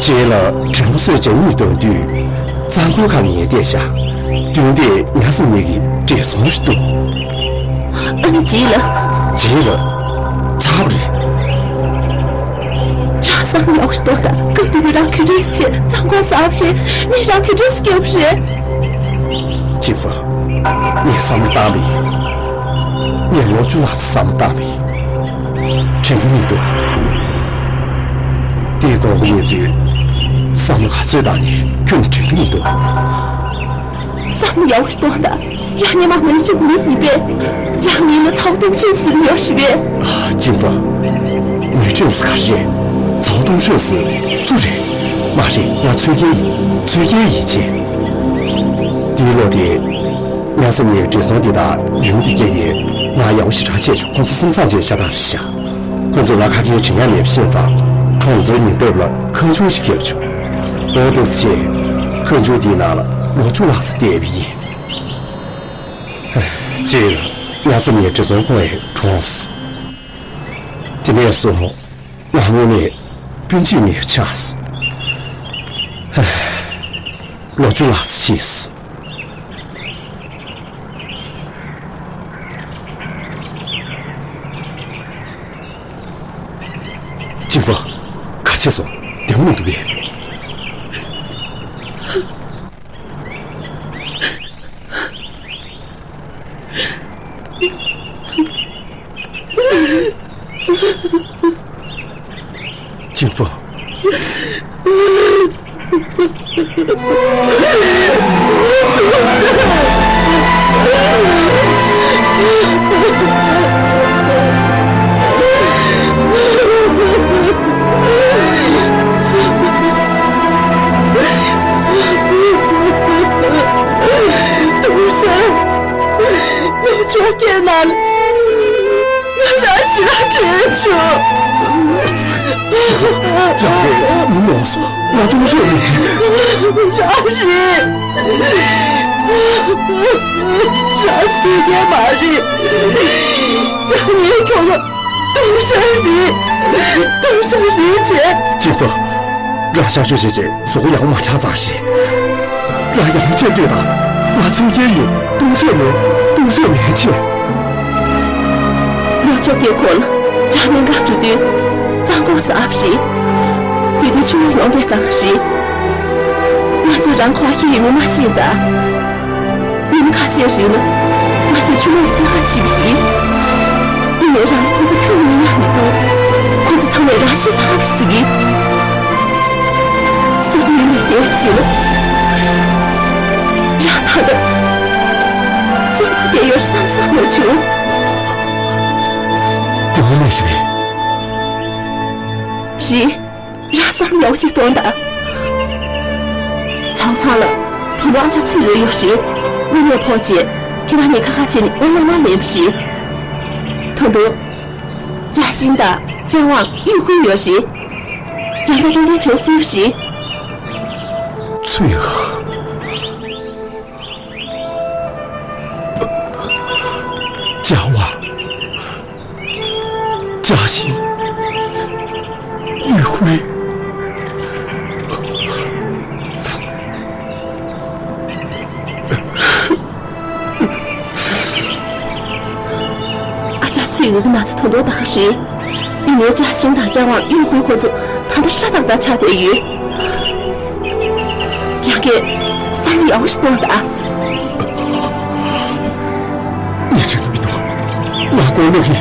རྗེས་ལ་དྲན་པ་གསོས་བྱས་གཉིད་བཏང་དུས། གཙང་ཁོའི་ཁ་ནས་ཉལ་བསྡད་ཤག་མདུན་དེར་ཉ་ཟམ་གཉིས་ཀྱི་བགྲེས་སོང་ཞིག་འདུག་ཨ་ནི་རྗེས་ལ། རྗེས་ལ། ཚར་བ་རེད། རང་བསམ་བློ་ཡག་པོ་ཞིག་གཏོང་དང་། སྐབས་དེ་དུས་རང་ག་འདྲས་སེ་བྱས་གཙང་ཁོ་ཟ་བ་རེད། མིས་རང་ག་འདྲས་སེ་སྐྱོབ་པ་རེད། ཅིན་ཧྥང་། ངས་བསམ་བློ་བཏང་པ་ཡིན། ངས་ལོ་བཅུ་ལྷག་ཙམ་བསམ་བློ་བཏང་པ་ཡིན། དྲན་གྱི་མི་འདུག་དེའི་གོང་གི་གནས་ཚུལ་བསམ་བློ་ག་ཚོད་བཏང་ནའི་ཁྱོན་ནས་དྲན་གྱི་མི་འདུག་བསམ་བློ་ཡག་པོ་ཞིག་གཏོང་དང་། རང་སྔོན་མ་མེ་ཁྲེང་མི་ཡིན་པས། རང་མིང་ལ་ཚའོ་ཏུང་ཧྲེང་ཟེར་ཡོད་རེད་པས། ཨ། ཅིན་ཧྥང་། མེ་ཁྲེང་ཟེར་ག་རེ་རེད། ཚའོ་ཏུང་ཧྲེང་ཟེར་སུ་རེད། མ་རེད། ང་ཚོད་རྒྱལ་ཡིན། ཚོད་རྒྱལ་ཡིན་ཅེས། དེའི་ལོ་དེ། ཉ་ཟམ་གཉིས་ཀྱི་བགྲེས་སོང་དེ་དག་ཡུལ་མི་དེ་སྐད་ཀྱིས་ང་ཡག་པོ་ཞེ་དྲག་བྱས་བྱུང་། ཁོང་ཚོ་སེམས་བཟང་ཅན་ཤ་སྟག་རེད་ཤག་ཁོ་ཚོ་ལ་ཁ་སྐད་དྲན་ཡ་མེད་པ་ཤེས་ཙང་། གྲོང་ཚོའི་ཉེ་འདབས་ལ་ཁང་ཆུང་ཞིག་བརྒྱབ་བྱུང་། འོ་འདུག་སེ་བྱས། ཁང་ཆུང་དེའི་ནང་ལ་ལོ་བཅུ་ལྷག་ཙམ་བསྡད་པ་ཡིན། རྗེས་ལ་ཉ་ཟམ་གཉིས་བགྲེས་སོང་ཁོང་ཡང་གྲོངས་སོང་། དེ་ནས་བཟུང་ང་དངོས་གནས་སྤུན་མཆེད་མེད་པ་ཆགས་སོང་། ལོ་བཅུ་ལྷག་ཙམ་ཕྱིན་སོང་། ཅིན་ཧྥང་། ག་རེ་བྱས་སོང་། བདེ་པོ་མི་འདུག་གས། ཅིན་ཧྥང་། ཏུང་ཧྲེང་། ལོ་བཅོ་བརྒྱད་ནང་ང་རང་ཞེ་དྲག་དྲན་བྱུང་། རང་རེད། མི་ནོར་སོང་། ང་ཏུང་ཧྲེང་རེད། རང་རེད། རང་ཚོད་རྒྱལ་མ་རེད། རང་ཉིད་ཁྱོད་ལ། ཏུང་ཧྲེང་རེད། ཏུང་ཧྲེང་རེད་ཅེས། ཅིན་ཧྥང་། རང་གཤག་བཅོས་བྱས་རྗེས་གཟུགས་པོ་ཡག་པོ་མ་ཆགས་ཙང་རེད། རང་ཡག་པོ་བྱས་སྡོད་དང་། ང་ཚོད་རྒྱལ་ཡིན། ཏུང་ཧྲེང་མེད། ཏུང་ཧྲེང་མེད་ཅེས། ལོ་བཅོ་བརྒྱད་གོང་ལ་རང་སྨན་ཁང་འགྲོ་དུས། གཙང་ཁོ་ ཨོ་ཙི་ཨབ་རེད། དེ་དུས་ཆུང་མ་ཡོང་པའི་སྒང་རེད། ང་ཚོས་རང་ཁོ་ཤི་ཡོད་མེད་མ་ཤེས་ཙང་། ཉིན་ཁ་ཤས་རིང་ལ་ང་ཚོས་ཆུང་མ་ལ་འཚོལ་བ་བྱས་པ་ཡིན། ཡིན་ནའི་རང་ཁོ་པ་ཁྱོན་ནས་ཡང་མི་འདུག་ཁོ་ཚོ་ཚང་མས་རང་ཤི་ཚར་བ་ཟེར་གི། སང་ཉིན་ལ་བསྡད་རྗེས་ལ་རང་ད་ལྟ་གསོན་པོ་བསྡད་ཡོད་བསམ་བསམ་མ་བྱུང་། དེ་དངོས་གནས་རེད་པས། རེད། ར་བསམ་ཡག་ཅིག་གཏོང་དང་། ཚའོ་ཚང་ལ་ད་དུང་ཨ་ཅག་ཚུད་ཡོད་ཡོད་རེད། དངོས་གནས་ཕོག་རྗེས་ཁྱེད་རང་གཉིས་ཁ་ཁ་བྱས་ནས་ང་ལ་མ་ལེན་པ་རེད། ད་དུང་ཅཱ་ཤིན་དང་ཅཱ་ཝང་གཡུག་དགོས་ཡོད་རེད། རང་ག་ཏན་ཏན་དྲན་སོང་རེད། ཚུད་ཡོད། ཅཱ་ཝང་། ཅཱ་ཤིན། ཡུས་ཧུའེ། ཨ་ཅག་ཚུད་ཡོད་ཀྱི་ན་ཚ་ཐོན་ཐོན་ད་ག་རེད། ཡིན་ནའི་ཅཱ་ཤིན་དང་ཅཱ་ཝང་གཡུས་ཁུལ་ཁོ་ཚོ་ད་ལྟ་ཧྲ་ཏག་ཏག་ཆགས་བསྡད་ཡོད། རང་གིས་བསམ་བློ་ཡག་པོ་ཞིག་གཏོང་དང་། ངས་དྲན་གྱི་མི་འདུག་ང་དགོས་མེད་ཀྱི།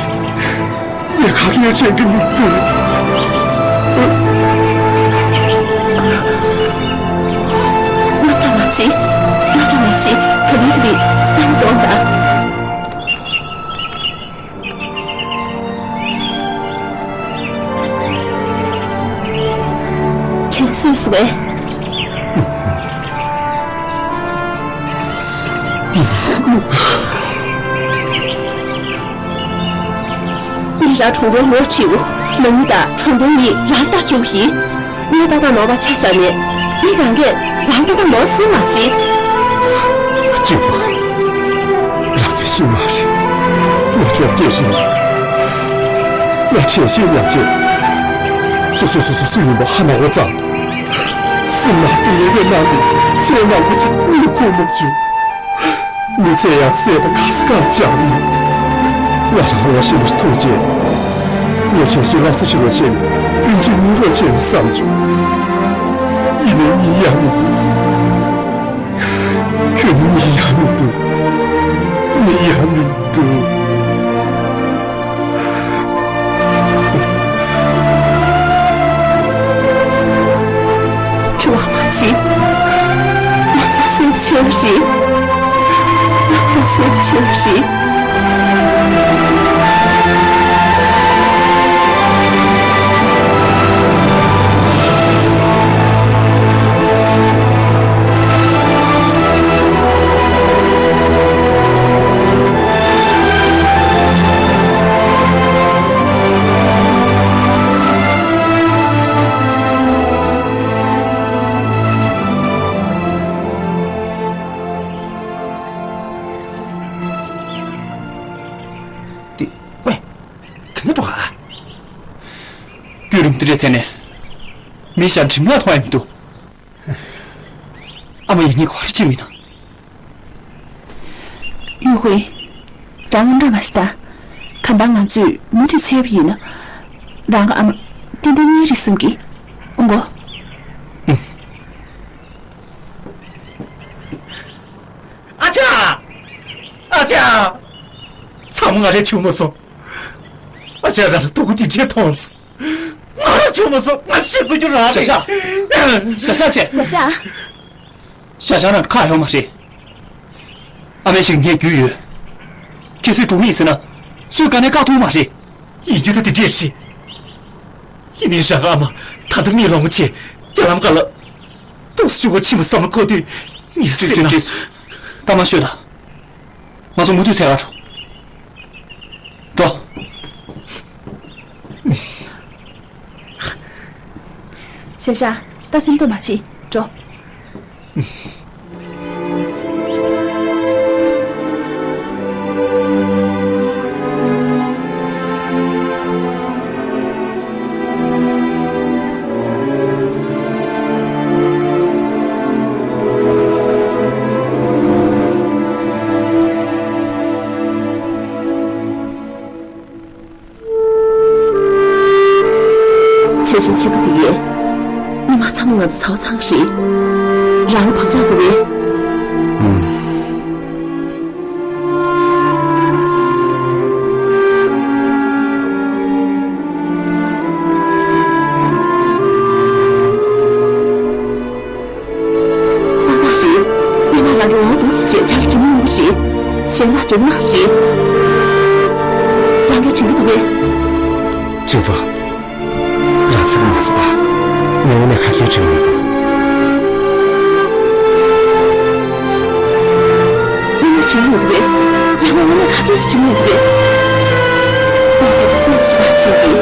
ངས་ཁ་ངས་དྲན་གྱི་མི་འདུག་རྣམ་གྲངས་མ་བྱེད། རྣམ་གྲངས་མ་བྱེད། ག་ལེ་ག་ལེ་བསམ་བློ་གཏོང་དང་། དྲན་གསོས་སུ་བས། ངས་རང་གྲོང་པའི་ངོ་ཁྲིད། ནང་མི་དང་གྲོང་པའི་མི་རང་ལྟ་བཅུག་ཡིན། ངས་ཏག་ཏག་ནོར་བ་ཆ་བཞག་ནས་མི་གང་གས་རང་ཏག་ཏག་ནོར་སྲིད་མ་རེད། གཅེན་པོ། རང་གིས་ཤེས་མ་རེད། ང་བཅོ་བརྒྱད་རེད། ང་དྲན་ཤེས་ཉམས་བྱས། སོ་སོ་སོ་སོ་སུ་ཡིན་པ་ཧ་མ་གོ་ཙང་། སེམས་ནང་དུ་ངེས་པའི་ནང་ནས་ཚེ་མང་པོ་ཅིག་གཉིད་ཁུག་མ་བྱུང་། མི་ཚེ་ཡང་སྲིད་དང་ཁ་ས་ཁར་བཅར་ཡིན། ང་རང་ངོ་ཤེས་པར་ཐུགས་རྗེ། ངས་དྲན་ཤེས་སླར་གསོ་བྱེད་རོགས་བྱས་ནས་སྤུན་མཆེད་གཉིས་རོགས་བྱས་ནས་བསམ་བྱུང་། ཡིན་ནའི་གཉིད་ཡང་མི་འདུག་ཁྱོད་ནི་གཉིད་ཡང་མི་འདུག་གཉིད་ཡང་མི་འདུག་དྲི་བ་མ་བྱེད། ལམ་སང་གསལ་པོ་ཆེ་བ་རེད། ལམ་སང་གསལ་པོ་ཆེ་བ་རེད། དེ། ཝེ། ག་ནས་འགྲོ་ག་བརྒྱུད་རིམ་དེ་འདྲའི་ཚེ་ནས། མི་ཞག་འགྲིམ་ལ་མཐོང་ཡ་མི་འདུག་ཨ་མ་ཡང་སྙིང་ག་རེ་བྱེད་མིན་ན། ཡུས་ཧུའེ། རང་དངངས་སྐྲག་མ་བྱེད་ད། གང་ལྟར་ང་ཚོས་མུ་མཐུད་འཚོལ་བ་ཡིན་ན། རང་གི་ཨ་མ་ཏན་ཏན་རྙེད་རེད་བསམ་གི། ཨང་གོ། ཨ་ཅག་ཨ་ཅག་ཚང་མ་ང་རང་བྱུང་མ་སོང་། ཨ་ཅག་རང་ལ་ལྟོ་གོས་དེ་འདྲས་མཐོང་སོང་། ང་རང་བྱུང་མ་སོང་། ང་ཤི་དགོས་རྒྱུ་རང་རེད། ཤ་ཤ། ཤ་ཤ་བྱས། ཤ་ཤ། ཤ་ཤ་རང་ཁག་ཡོད་མ་རེད། ཨ་མའི་ཞིག་ངས་རྒྱུས་ཡོད། ཁྱེད་ཚོས་འགྲོ་གི་ཡིན་ཟེར་ན། སུས་ག་ནས་བཀག་ཐུབ་མ་རེད། ཡིན་རྒྱུ་ད་དེ་འདྲས་རེད། ཡིན་ནའི་རང་ཨ་མ་ད་ལྟ་མིག་ལོང་བྱས་རྒྱ་ལམ་ཁ་ལ། ཏོག་ཙམ་ཆུང་བ་ཕྱིན་པ་བསམ་བློ་འཁོར་དུས། ངས་སེམས་ནང་། ཀྲིག་ཀྲིག་ཀྲིག་ད་མ་ཤོད་ད། ང་ཚོ་མུ་མཐུད་འཚོལ་ག་འགྲོ། འགྲོ། ཤ་ཤ། ད་སེམས་གཏོད་མ་བྱེད། འགྲོ། ང་ཚོ་ཚ་བ་ཚ་གི་རེད། རང་ལ་བག་ཆགས་འདུག་གས། ཨུམ། ཏག་ཏག་རེད། སྔོན་མ་རང་གི་འོ་འདུག་སེ་བྱས་ཆར་འགྲིམ་ཡོང་གི་རེད། གཞན་དག་འགྲིམ་ན་རེད། རང་གིས་དྲན་གྱི་འདུག་གས། ཅིང་ཧྥང་། རང་ཚིག་མ་ཟ། ངས་དངོས་གནས་ཁ་སྐད་དྲན་གྱི་མི་འདུག་དངོས་གནས་དྲན་གྱི་མི་འདུག་གས། རང་ལ་དངོས་གནས་ཁ་སྐད་ཞིག་དྲན་གྱི་མི་འདུག་གས། ངས་ཁོ་ཚོ་སེམས་ཤིག་ཁ་ཕྱིན་གྱིས།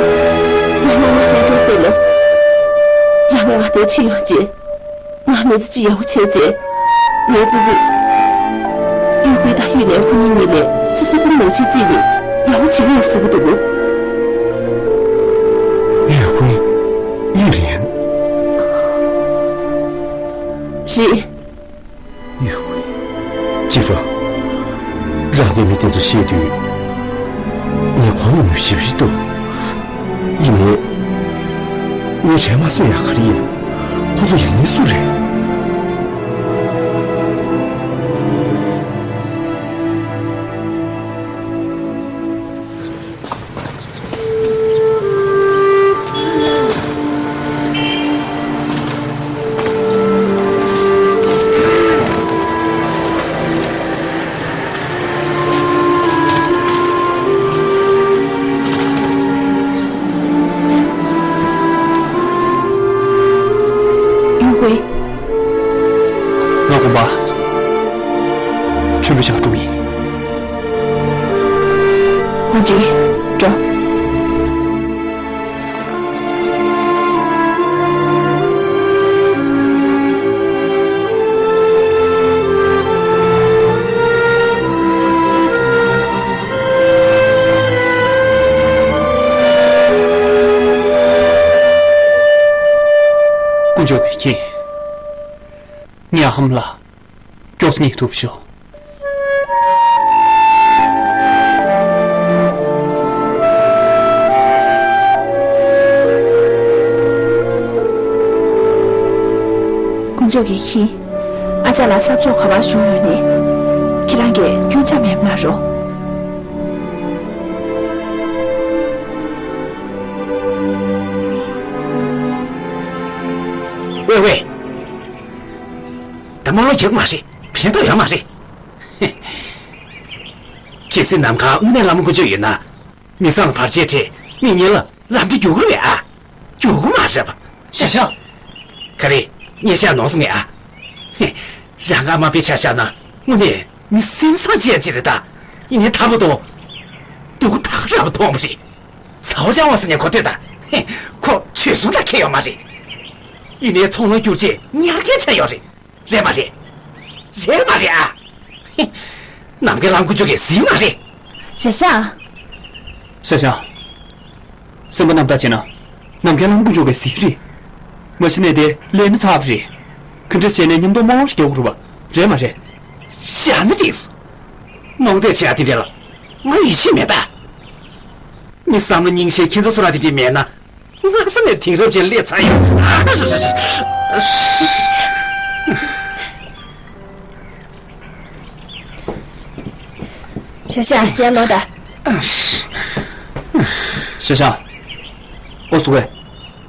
ང་ལ་ང་ལ་འགྲོ་དགོས་ལ། རང་ངས་ང་དེར་ཁྲིད་ཡོང་རྗེས། ང་མི་ཚེ་གཅིག་ཡག་པོ་བྱས་རྗེས། ངའི་སྤུ་གུ། གཡུ་ཧུའེ་དང་གཡུ་ལན་ཁོ་གཉིས་གཉིས་ལས་སོ་སོའི་སྤུ་གུ་ནང་བཞིན་བརྩིས་ནས་ཡག་པོ་བྱེད་ཀྱི་ཡིན་ཟེར་གྱི་འདུག་གོ། གཡུ་ཧུའེ། གཡུ་ལན། རེད། ཡུ། ཅི་ཧྥ། རང་གི་མི་དེ་ཚོ་བཤད་དུས། ངས་གོ་ནས་མི་ཞིབ་ཞིབ་ཏུ། ཡིན་ནའི། ངས་དྲན་མ་སོས་ཡག་ག་རེ་ཡིན། ཁོ་ཚོ་ཡིན་ནའི་སུ་རེད། ཡུ་ཧུའེ། ང་དགོན་པ་མཆོད་འབུལ་བྱ་འགྲོ་གི་ཡིན། ཧོ་ཅི། འགྲོ། དཀོན་མཆོག་གིས་མཁྱེན། ངའི་ཨ་མ་ལགས་མགྱོགས་སེ་རྙེད་ཐུབ་ཤོག། དཀོན་མཆོག་གིས་མཁྱེན། ཨ་ཅག་ལགས་གསར་འགྱུར་ག་པར་བྱུང་ཡོད་ནའི། ཁྱེད་རང་གིས་སྐྱོན་ཆ་མེད་པ་གནང་རོགས། ཝེ་ཝེ། ད་མ་ལོ་རྒྱག་མ་རེད། ཕན་ཐོགས་ཡོད་མ་རེད། གལ་སྲིད་ནམ་མཁའ་དངོས་གནས་ལྷ་མོ་དཀོན་མཆོག་ཡོད་ན། མི་བཟང་ལ་བར་ཆད་སྤྲད། མི་ངན་ལ་ལམ་འདི་རྒྱུག་གི་རེད་ཨ། རྒྱུག་གི་མ་རེད་པ། ཞའོ་ཞའོ། ག་རེ། ངས་བཤད་ནོར་སོང་ངས་ཨ། ཧེ། རང་ཨ་མ་དཔེ་ཆ་བཞག་ན་དངོས་གནས་མི་སེམས་བཟང་ཅན་ཅིག་རེད་ད། ཡིན་ནའི་ཐར་པ་དང་། སྡུག་ཐག་རབ་མཐོང་བ་རེད། ཚའོ་ཅང་བ་ཟེར་ནས་གོ་ཐོས་ད། ཧེ། ཁོ་ཆོས་སྲུང་དང་ཁེལ་ཡོད་མ་རེད། ཡིན་ནའི་ཚོང་ལམ་བསྒྱུར་རྗེས་ཉར་མཁན་ཆགས་ཡོད་རེད། རེད་མ་རེད། རེད་མ་རེད་ཨ། ནམ་མཁའི་ལྷ་མོ་དཀོན་མཆོག་གིས་གཟིགས་མ་རེད། ཞའོ་ཞའོ། ཞའོ་ཞའོ། སེམས་པ་རྣམ་དག་བྱས་ན། ནམ་མཁའི་ལྷ་མོ་དཀོན་མཆོག་གིས་གཟིགས་རེད། མ་གཞི་ནས་དེ་ལས་ནི་ཚར་བ་རེད། ག་འདྲ་བྱས་ནས་ཉིན་ཐོ་མང་པོ་ཞིག་རྒྱག་དགོས་རེད་པ། རེད་མ་རེད། ཞ་ནི་རེད། རྨོངས་དད་བྱེད་ཡ་དེ་འདྲ་ལ། ང་ཡིད་ཆེས་མེད་ད། མི་བསམ་བློ་རྙིང་ཤེས་ཁྱེད་ཚོ་སོ་ར་དེ་འདྲ་མེད་ན། སྔ་ས་ནས་དེང་རབས་ཅན་སླེབས་ཚར་ཡོད། ཨ་ཧ་ཧ་ཧ། ཞའོ་ཞའོ། ཡར་ལོངས་དང་། ཞའོ་ཞའོ། ཨོ་སུ་ཝེ།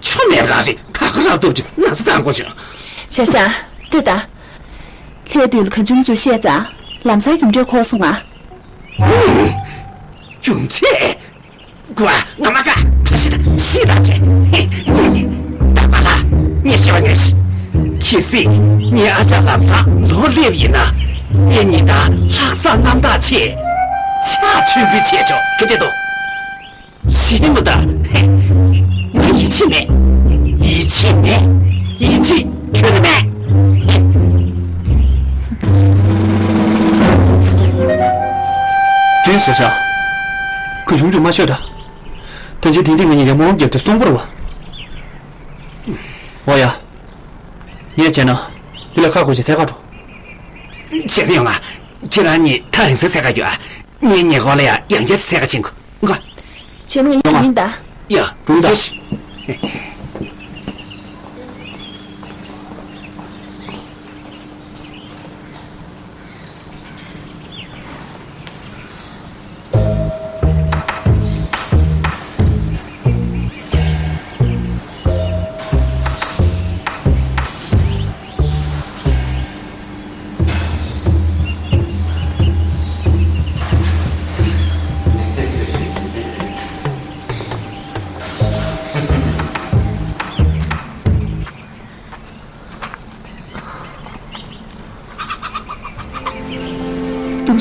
ཆོ་མེད་རང་རེད། ད་ག་རང་སྟོབས་ཀྱིས་ན་ཚ་བཏང་དགོས་བྱུང་། ཞའོ་ཞའོ། ལྟོས་དང་། ལྷའི་དུས་ལ་གང་བྱུང་ཚོས་བཤད་ཙང་ལམ་སང་རྒྱུ་འབྲས་འཁོར་སོང་ང་། རྒྱུ་འབྲས། དགོས་ཨ། ང་མ་དགའ། ད་ཤི་ད་ཤི་ད་བྱས། ཧེ། ངས་ངས་ད་པ་ལ། ངས་ཤི་བ་ངས་ཤི། ཁྱེད་སྲིད་ངའི་ཨ་ཅག་ལམ་སང་ལོག་སླེབས་ཡིན་ན། ངས་ཉིན་ལྟར་ལྷག་བསམ་རྣམ་དག་ཆེད། ཕྱག་མཆོད་འབུལ་བྱས་ཆོག་ག་འདྲ་འདུག་ཤེས་མི་ད། ཧེ། ང་ཡིད་ཆེས་མེད། ཡིད་ཆེས་མེད། ཡིད་ཆེས་ཁྱོན་ནས་མེད། དྲིན་ཞུ་ཤག་གང་བྱུང་བྱུང་མ་ཤོད་ད། ད་ཅི་དེ་འདི་ང་གཉིས་ཀྱི་རྨོངས་རྒྱབ་དེ་སྟོང་པོར་བ། འོ་ཡ། ངས་བྱས་ན། འདི་ལ་ཁ་ཁོ་ཅིག་འཚོལ་ག་འགྲོ། བྱས་ན་ཡོང་ང་། ཁྱེད་རང་གཉིས་ཐག་རིང་སར་འཚོལ་ག་རྒྱུ་ཨ། ངས་ཉེ་འཁོར་ལ་ཡང་ཡང་བསྐྱར་འཚོལ་ག་ཕྱིན་གོ། ང་། བྱས་ན་ཡིན་ད། ཡ། འགྲོ་ད།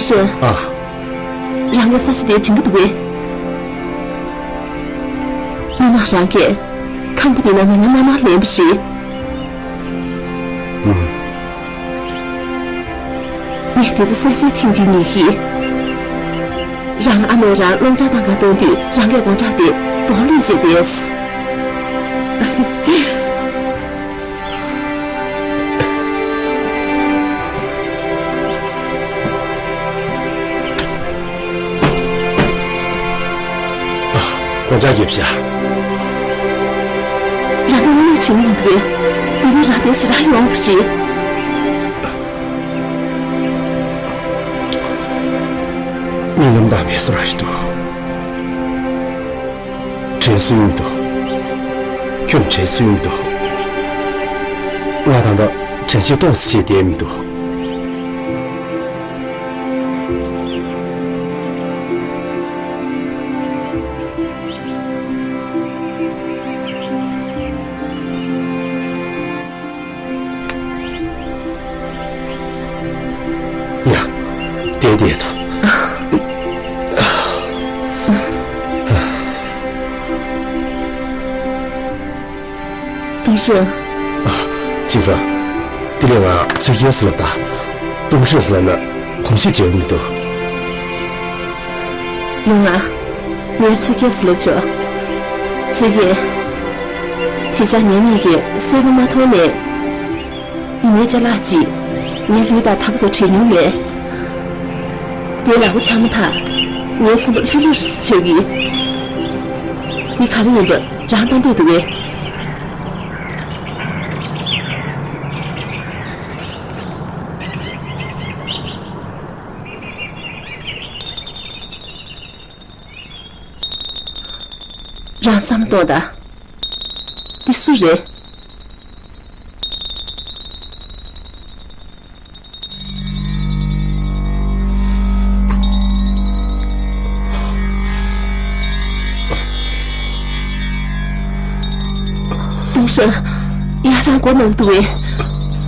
ཀྲེན། ཨ། རང་གིས་ས་ཆ་དེ་དྲན་གྱི་འདུག་གས། མི་མང་རང་གིས་ཁང་པ་དེ་ནང་ནས་ང་མནའ་མར་ལེན་པ་རེད། ངས་དེ་ཚོ་གསལ་གསལ་ཐེངས་འདིའི་ཉིད་ཀྱིས། རང་ཨ་མས་རང་སློབ་སྦྱོང་གཏོང་གར་བཏང་དུས་རང་གིས་དགོང་དག་དེ་གདོང་ལེན་བྱས་ཏེ། དགོངས་འཇགས་རྒྱབ་ཤག་རང་གིས་དངོས་གནས་དྲན་གྱི་མི་འདུག་གས། དེ་རིང་རང་དེ་ཞེ་དྲག་ཡོང་གི་རེད། རྨི་ལམ་དང་མེ་སོར་ཞིག་འདུག་དྲན་སྲོལ་མི་འདུག་ཁྱོད་དྲན་སྲོལ་མི་འདུག་ང་ད་ལྟ་དྲན་ཤེས་ཏོག་ཙམ་བྱས་བསྡད་མི་འདུག་ཡ། བསྡད་བསྡད་དོ། ཏུང་ཧྲེང་། ཨ། ཅིན་ཧྥང་། དེ་ལས་ང་ཚོད་སྐྱེལ་ཟེར་ལབ་ད། ཏུང་ཧྲེང་ཟེར་ལབ་ན་གོམས་གཤིས་བྱེད་མི་འདུག་ཡོང་ང་། ངས་ཚོད་སྐྱེལ་ཟེར་ལབ་ཆོག་ཚོད་སྐྱེལ། དེ་ཆ་ངའི་མིག་གིས་གསལ་པོ་མ་མཐོང་ནས། ཡིན་ནའི་ཅ་ལག་ཅིག་ངའི་ལུས་དང་ཐག་པ་དང་བྲལ་མྱོང་མེད། དེ་ལག་པ་འཆང་མ་ཐག་ངའི་སེམས་པ་ལྷོད་ལྷོད་རེ་ཞིག་ཆགས་ཀྱི། འདི་ག་རེ་ཡིན་པ་རང་ལྟ་འདོད་འདུག་གས། རང་བསམ་བློ་གཏོང་དང་། འདི་སུ་རེད། ཏུང་ཧྲེང་། ཡ། རང་མགོ་ན་གི་འདུག་གས།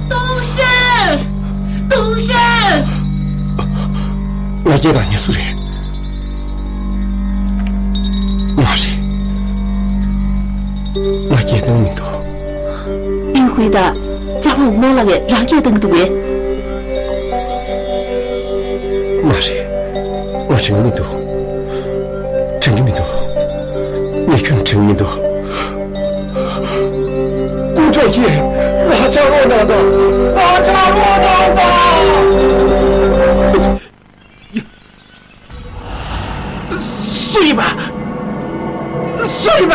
ཏུང་ཧྲེང་། ཏུང་ཧྲེང་། ང་སྐད་བཏང་མཁན་སུ་རེད། མ་རེད། ང་སྐད་བཏང་མི་འདུག་ཡུས་ཧུའེ་དང་ཅཱ་ཧོང་རྨོ་ལགས་ཀྱིས་རང་སྐད་བཏང་གི་འདུག་གས། མ་རེད། ང་དྲན་གྱི་མི་འདུག་དྲན་གྱི་མི་འདུག་ངས་ཁྱོད་དྲན་གྱི་མི་འདུག་དཀོན་མཆོག་གིས་ང་ཆགས་རོགས་གནང་དང་། ང་ཆགས་རོགས་གནང་དང་། སུ་ཡིན་པ། སུ་ཡིན་པ།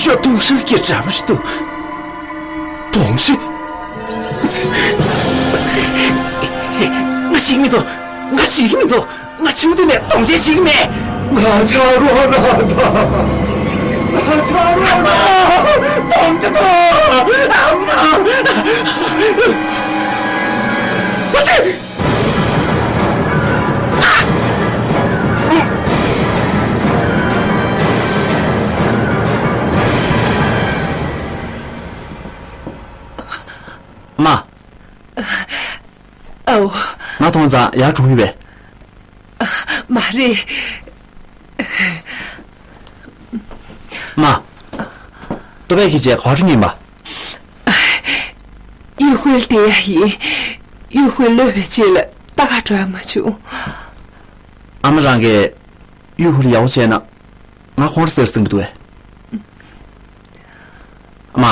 ཁྱོད་ཏུང་ཧྲེང་གི་གྲྭ་པ་རེད་འདུག་ཏུང་ཧྲེང་། ང་ཤི་གི་མི་འདུག་ང་ཤི་གི་མི་འདུག་ང་ཆུང་དུས་ནས་གདོན་འདྲེ་ཤི་གི་མེད། ང་ཆགས་རོགས་གནང་དང་། ང་ཆགས་རོགས་གནང་། གདོན་འདྲེ་འདུག་ཨ་མ། ཨ་ཙི། མ། ཨའོ། ང་མཐོང་ཙང་ཡར་འགྲོ་གི་ཡོད་པས། མ་རེད། མ། ལྟོ་ཕད་ཁྱེར་བྱས་ག་པར་འགྲོ་མཁན་ཡིན་པ། ཡུས་ཧུའེ་ལ་བསྡད་ཡ་ཡིན། ཡུས་ཧུའེ་གློད་པའི་རྗེས་ལ་ལྟ་ག་འགྲོ་ཡ་མ་བྱུང་། ཨ་མ། རང་གིས་ཡུས་ཧུའེ་ལ་ཡག་པོ་བྱས་ན་ང་ཁོང་ཁྲོ་ཟ་གི་འདུག་གས། མ།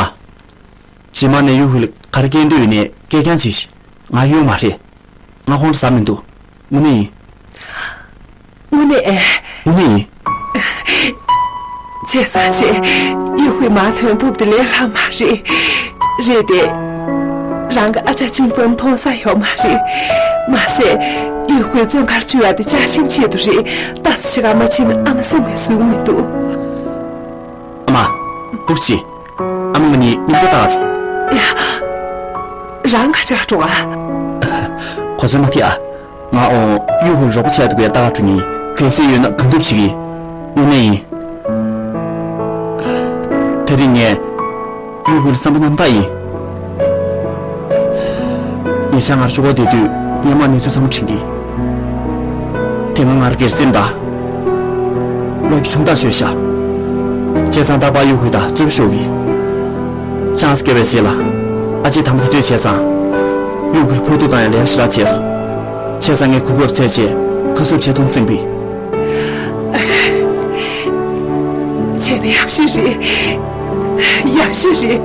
རྗེས་མ་ནས་ཡུས་ཧུའེ་ལ་ག་རེ་སྐྱོན་འདོད་ཡོད་ནའི་སྐྱོན་རྐྱང་བྱེད་ཤིག་ང་གཡོལ་མ་རེད། ང་ཁོང་ཁྲོ་ཟ་མི་འདུག་དངོས་གནས་ཡིན། དངོས་གནས། དངོས་གནས་ཡིན། བྱས་ཙང་བྱས། ཡུས་ཧུའེ་མར་ཐོན་ཐུབ་དེ་ལས་སླ་མ་རེད། རེད་དེ། རང་གི་ཨ་ཅག་ཅིན་ཧྥང་མཐོང་ས་ཡོད་མ་རེད། མ་ཟད། ཡུས་ཧུའེ་བཙོན་ཁང་བཅུག་ཡ་དེ་ཅཱ་ཤིན་ཆེད་དུ་རེད། ཏོག་ཙམ་ཅིག་ག་མ་ཕྱིན་ན་ཨ་མ་སེམས་ནས་བཟོད་ཀྱི་མི་འདུག་ཨ་མ། ཐུགས་རྗེ་ཆེ། ཨ་མ། ང་གཉིས་མཉམ་དུ་ལྟ་ག་འགྲོ། ཡ། རང་ག་ཅག་འགྲོ་ཨ། གོ་ཚོད་མ་ཐིག་ཨ། ང་འོང་ཡུས་ཧུའེ་ལ་རོགས་པ་བྱས་འདུག་གས། ལྟ་ག་འགྲོ་ནི་ཡིན། གལ་སྲིད་ཡོད་ན་གང་ཐུབ་བྱེད་ཀྱི་ཡིན། དངོས་གནས་ཡིན། དེ་རིང་ངས་ཡུས་ཧུའེ་ལ་བསམ་པ་རྣམ་དག་ཡིན། ཉེ་ཆར་ང་རང་གཅིག་པོ་བསྡད་དུས། ངས་མར་གནས་ཚུལ་ཚང་མ་དྲན་གྱི། དེ་སྔ་ང་རང་སྒེར་སེམས་དང་། ལོ་གི་ཆུང་དག་ཤོད་ཤག་བྱས་ཙང་ད་བར་གཡོ་ཧུའེ་དང་རྩོད་པ་ཤོར་གི། ཆང་ས་བརྒྱབ་པའི་རྗེས་ལ། ཨ་ཅེ་དམ་པ་དེ་འདྲས་བྱས་ཙང་། གཡོ་ཧུའེ་ཕོག་ཐུག་བཏང་ཡ་ལས་ཀ་ཞེ་དྲག་བྱས་སོང་། བྱས་ཙང་ངས་གོ་སྐབས་བཙལ་བྱས་ཁ་གསབ་བྱེད་དུ་འཛིན་པས། བྱས་ན་ཡག་ཤོས་རེད། ཡག་ཤོས་རེད།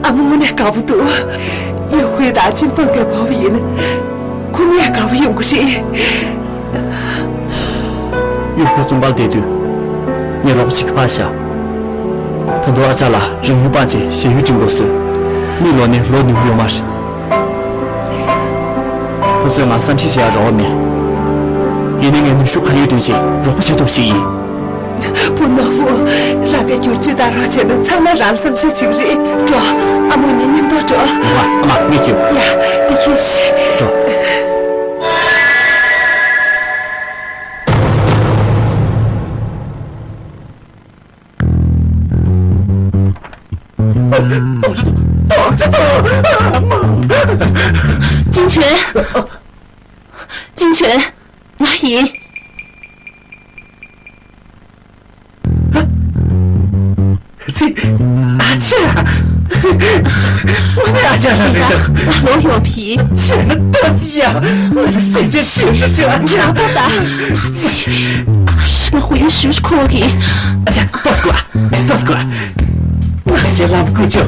ཨ་མ་དངོས་གནས་དགའ་པོ་འདུག་གཡོ་ཧུའེ་དང་ཅིན་ཧྥང་གིས་གོ་བ་ཡིན་ན། ཁོ་གཉིས་དགའ་པོ་ཡོང་གི་རེད། གཡོ་ཧུའེ་བཙོན་ཁང་བསྡད་དུས། ངས་རོགས་པ་བྱེད་ཀྱི་ཕར་བཞག་ད་དུང་ཨ་ཅག་ལ་རང་ཡུལ་སྤངས་བྱས་གཞན་ཡུལ་འགྲིམ་དགོས་བཟོས། མི་ལོག་ནས་ལོ་ཉུང་ཡོད་མ་རེད། ཁོ་ཚོས་ང་བསམ་ཤེས་བྱེད་ཡ་རོགས་པ་མེད། ཡིན་ནའི་ངས་ནུས་ཤུགས་གང་ཡོད་བཏོན་བྱས་རོགས་པ་བྱེད་ཐུབ་ཞིག་ཡིན། བུ་ནོར་བུ། རང་གི་བསྒྱུར་བཅོས་ལྟ་རོགས་བྱས་ན་ཚང་མ་རང་བསམ་ཤེས་བྱེད་ཀྱི་རེད། འགྲོ། ཨ་མོ་གཉིས་མཉམ་དུ་འགྲོ། ཨ་མ། ཨ་མ། ངས་ཁྱེར། ཡ། འདི་ཁྱེར་ཤིག་འགྲོ། ཅིན་ཆོན། ཅིན་ཆོན། ང་ཡིན། ཙི། ཨ་ཅག་ཨ་ཅག་རང་རེད། ང་ལོག་ཡོང་བ་ཡིན། ཁྱེད་ནི་སྟབས་ཡག་ང་ནི་སེམས་ཅན་ཤིན་ཏུ་ཆེ་བ་ཅག་ད་ད། ཨ་ཙི། ང་དགོས་ཡོད་ཞུ་ཞུ་ཁོ་གི། ཨ་ཅག་ཏོག་ཙམ་སྒུག་ཨ། ཏོག་ཙམ་སྒུག་ཨ། ང་རྒན་ལགས་སྐུ་ཅོ་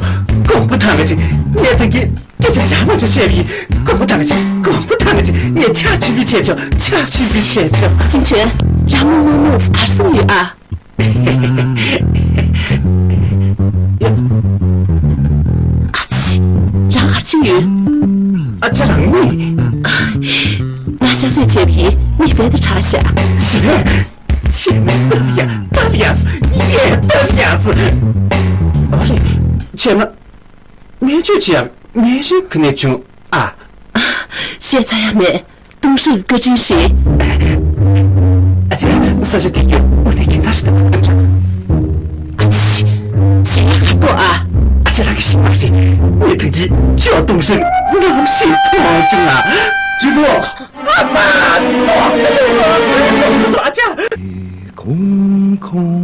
དགོངས་པ་དང་གཅིག་ངས་ད་གི་སྐད་ཆ་ཇག་མ་ཇག་བཤད་པའི་དགོངས་པ་དང་གཅིག་དགོངས་པ་དང་གཅིག་ངས་ཕྱག་ཕྱིན་པའི་ཆེད་ཆོག་ཕྱག་ཕྱིན་པའི་ཆེད་ཆོག་ཅིན་ཆོན། རང་མོ་མོ་མོ་གར་སོང་ཡོད་ཨ། ཨ་ཙི། རང་གར་ཕྱིན་ཡོད། ཨ་ཅག་རང་ནི། ང་གཤག་བཅོས་བྱས་པ་ཡིན། མིག་རྦད་དེ་དྲག་ཤག་ཞི་བས། ཁྱེད་ནི་སྟབས་ཡག་སྟབས་ཡག་ཡེ་སྟབས་ཡག་ཨ་རེ། བྱས་ན། སྨན་བཅོས་བྱེད་ཡག་སྨན་རིན་ག་ནས་བྱུང་ཨ། བཤད་ཚར་ཡ་མེད། ཏུང་ཧྲི་བཀའ་དྲིན་རེད། ཨ་ཅེ། ས་ཆ་དེ་ཡོད་དངོས་གནས་ཁྱད་མཚར་ཞིག་འདུག་ཨ་ཙི། བཤད་ཡ་ག་རེ་འདུག་ཨ། ཨ་ཅེ་རང་གི་ཤི་མ་རེད། ངས་ད་གིན་ཅོ་ཏུང་ཧྲི་རྣམ་ཤེས་མཐོང་བྱུང་ཨ། ཅི་ལོ། ཨ་མ། ཏོག་ཏོག་ཏོག་ཏོག་ཨ་ཅག་ཁོང་ཁོང་།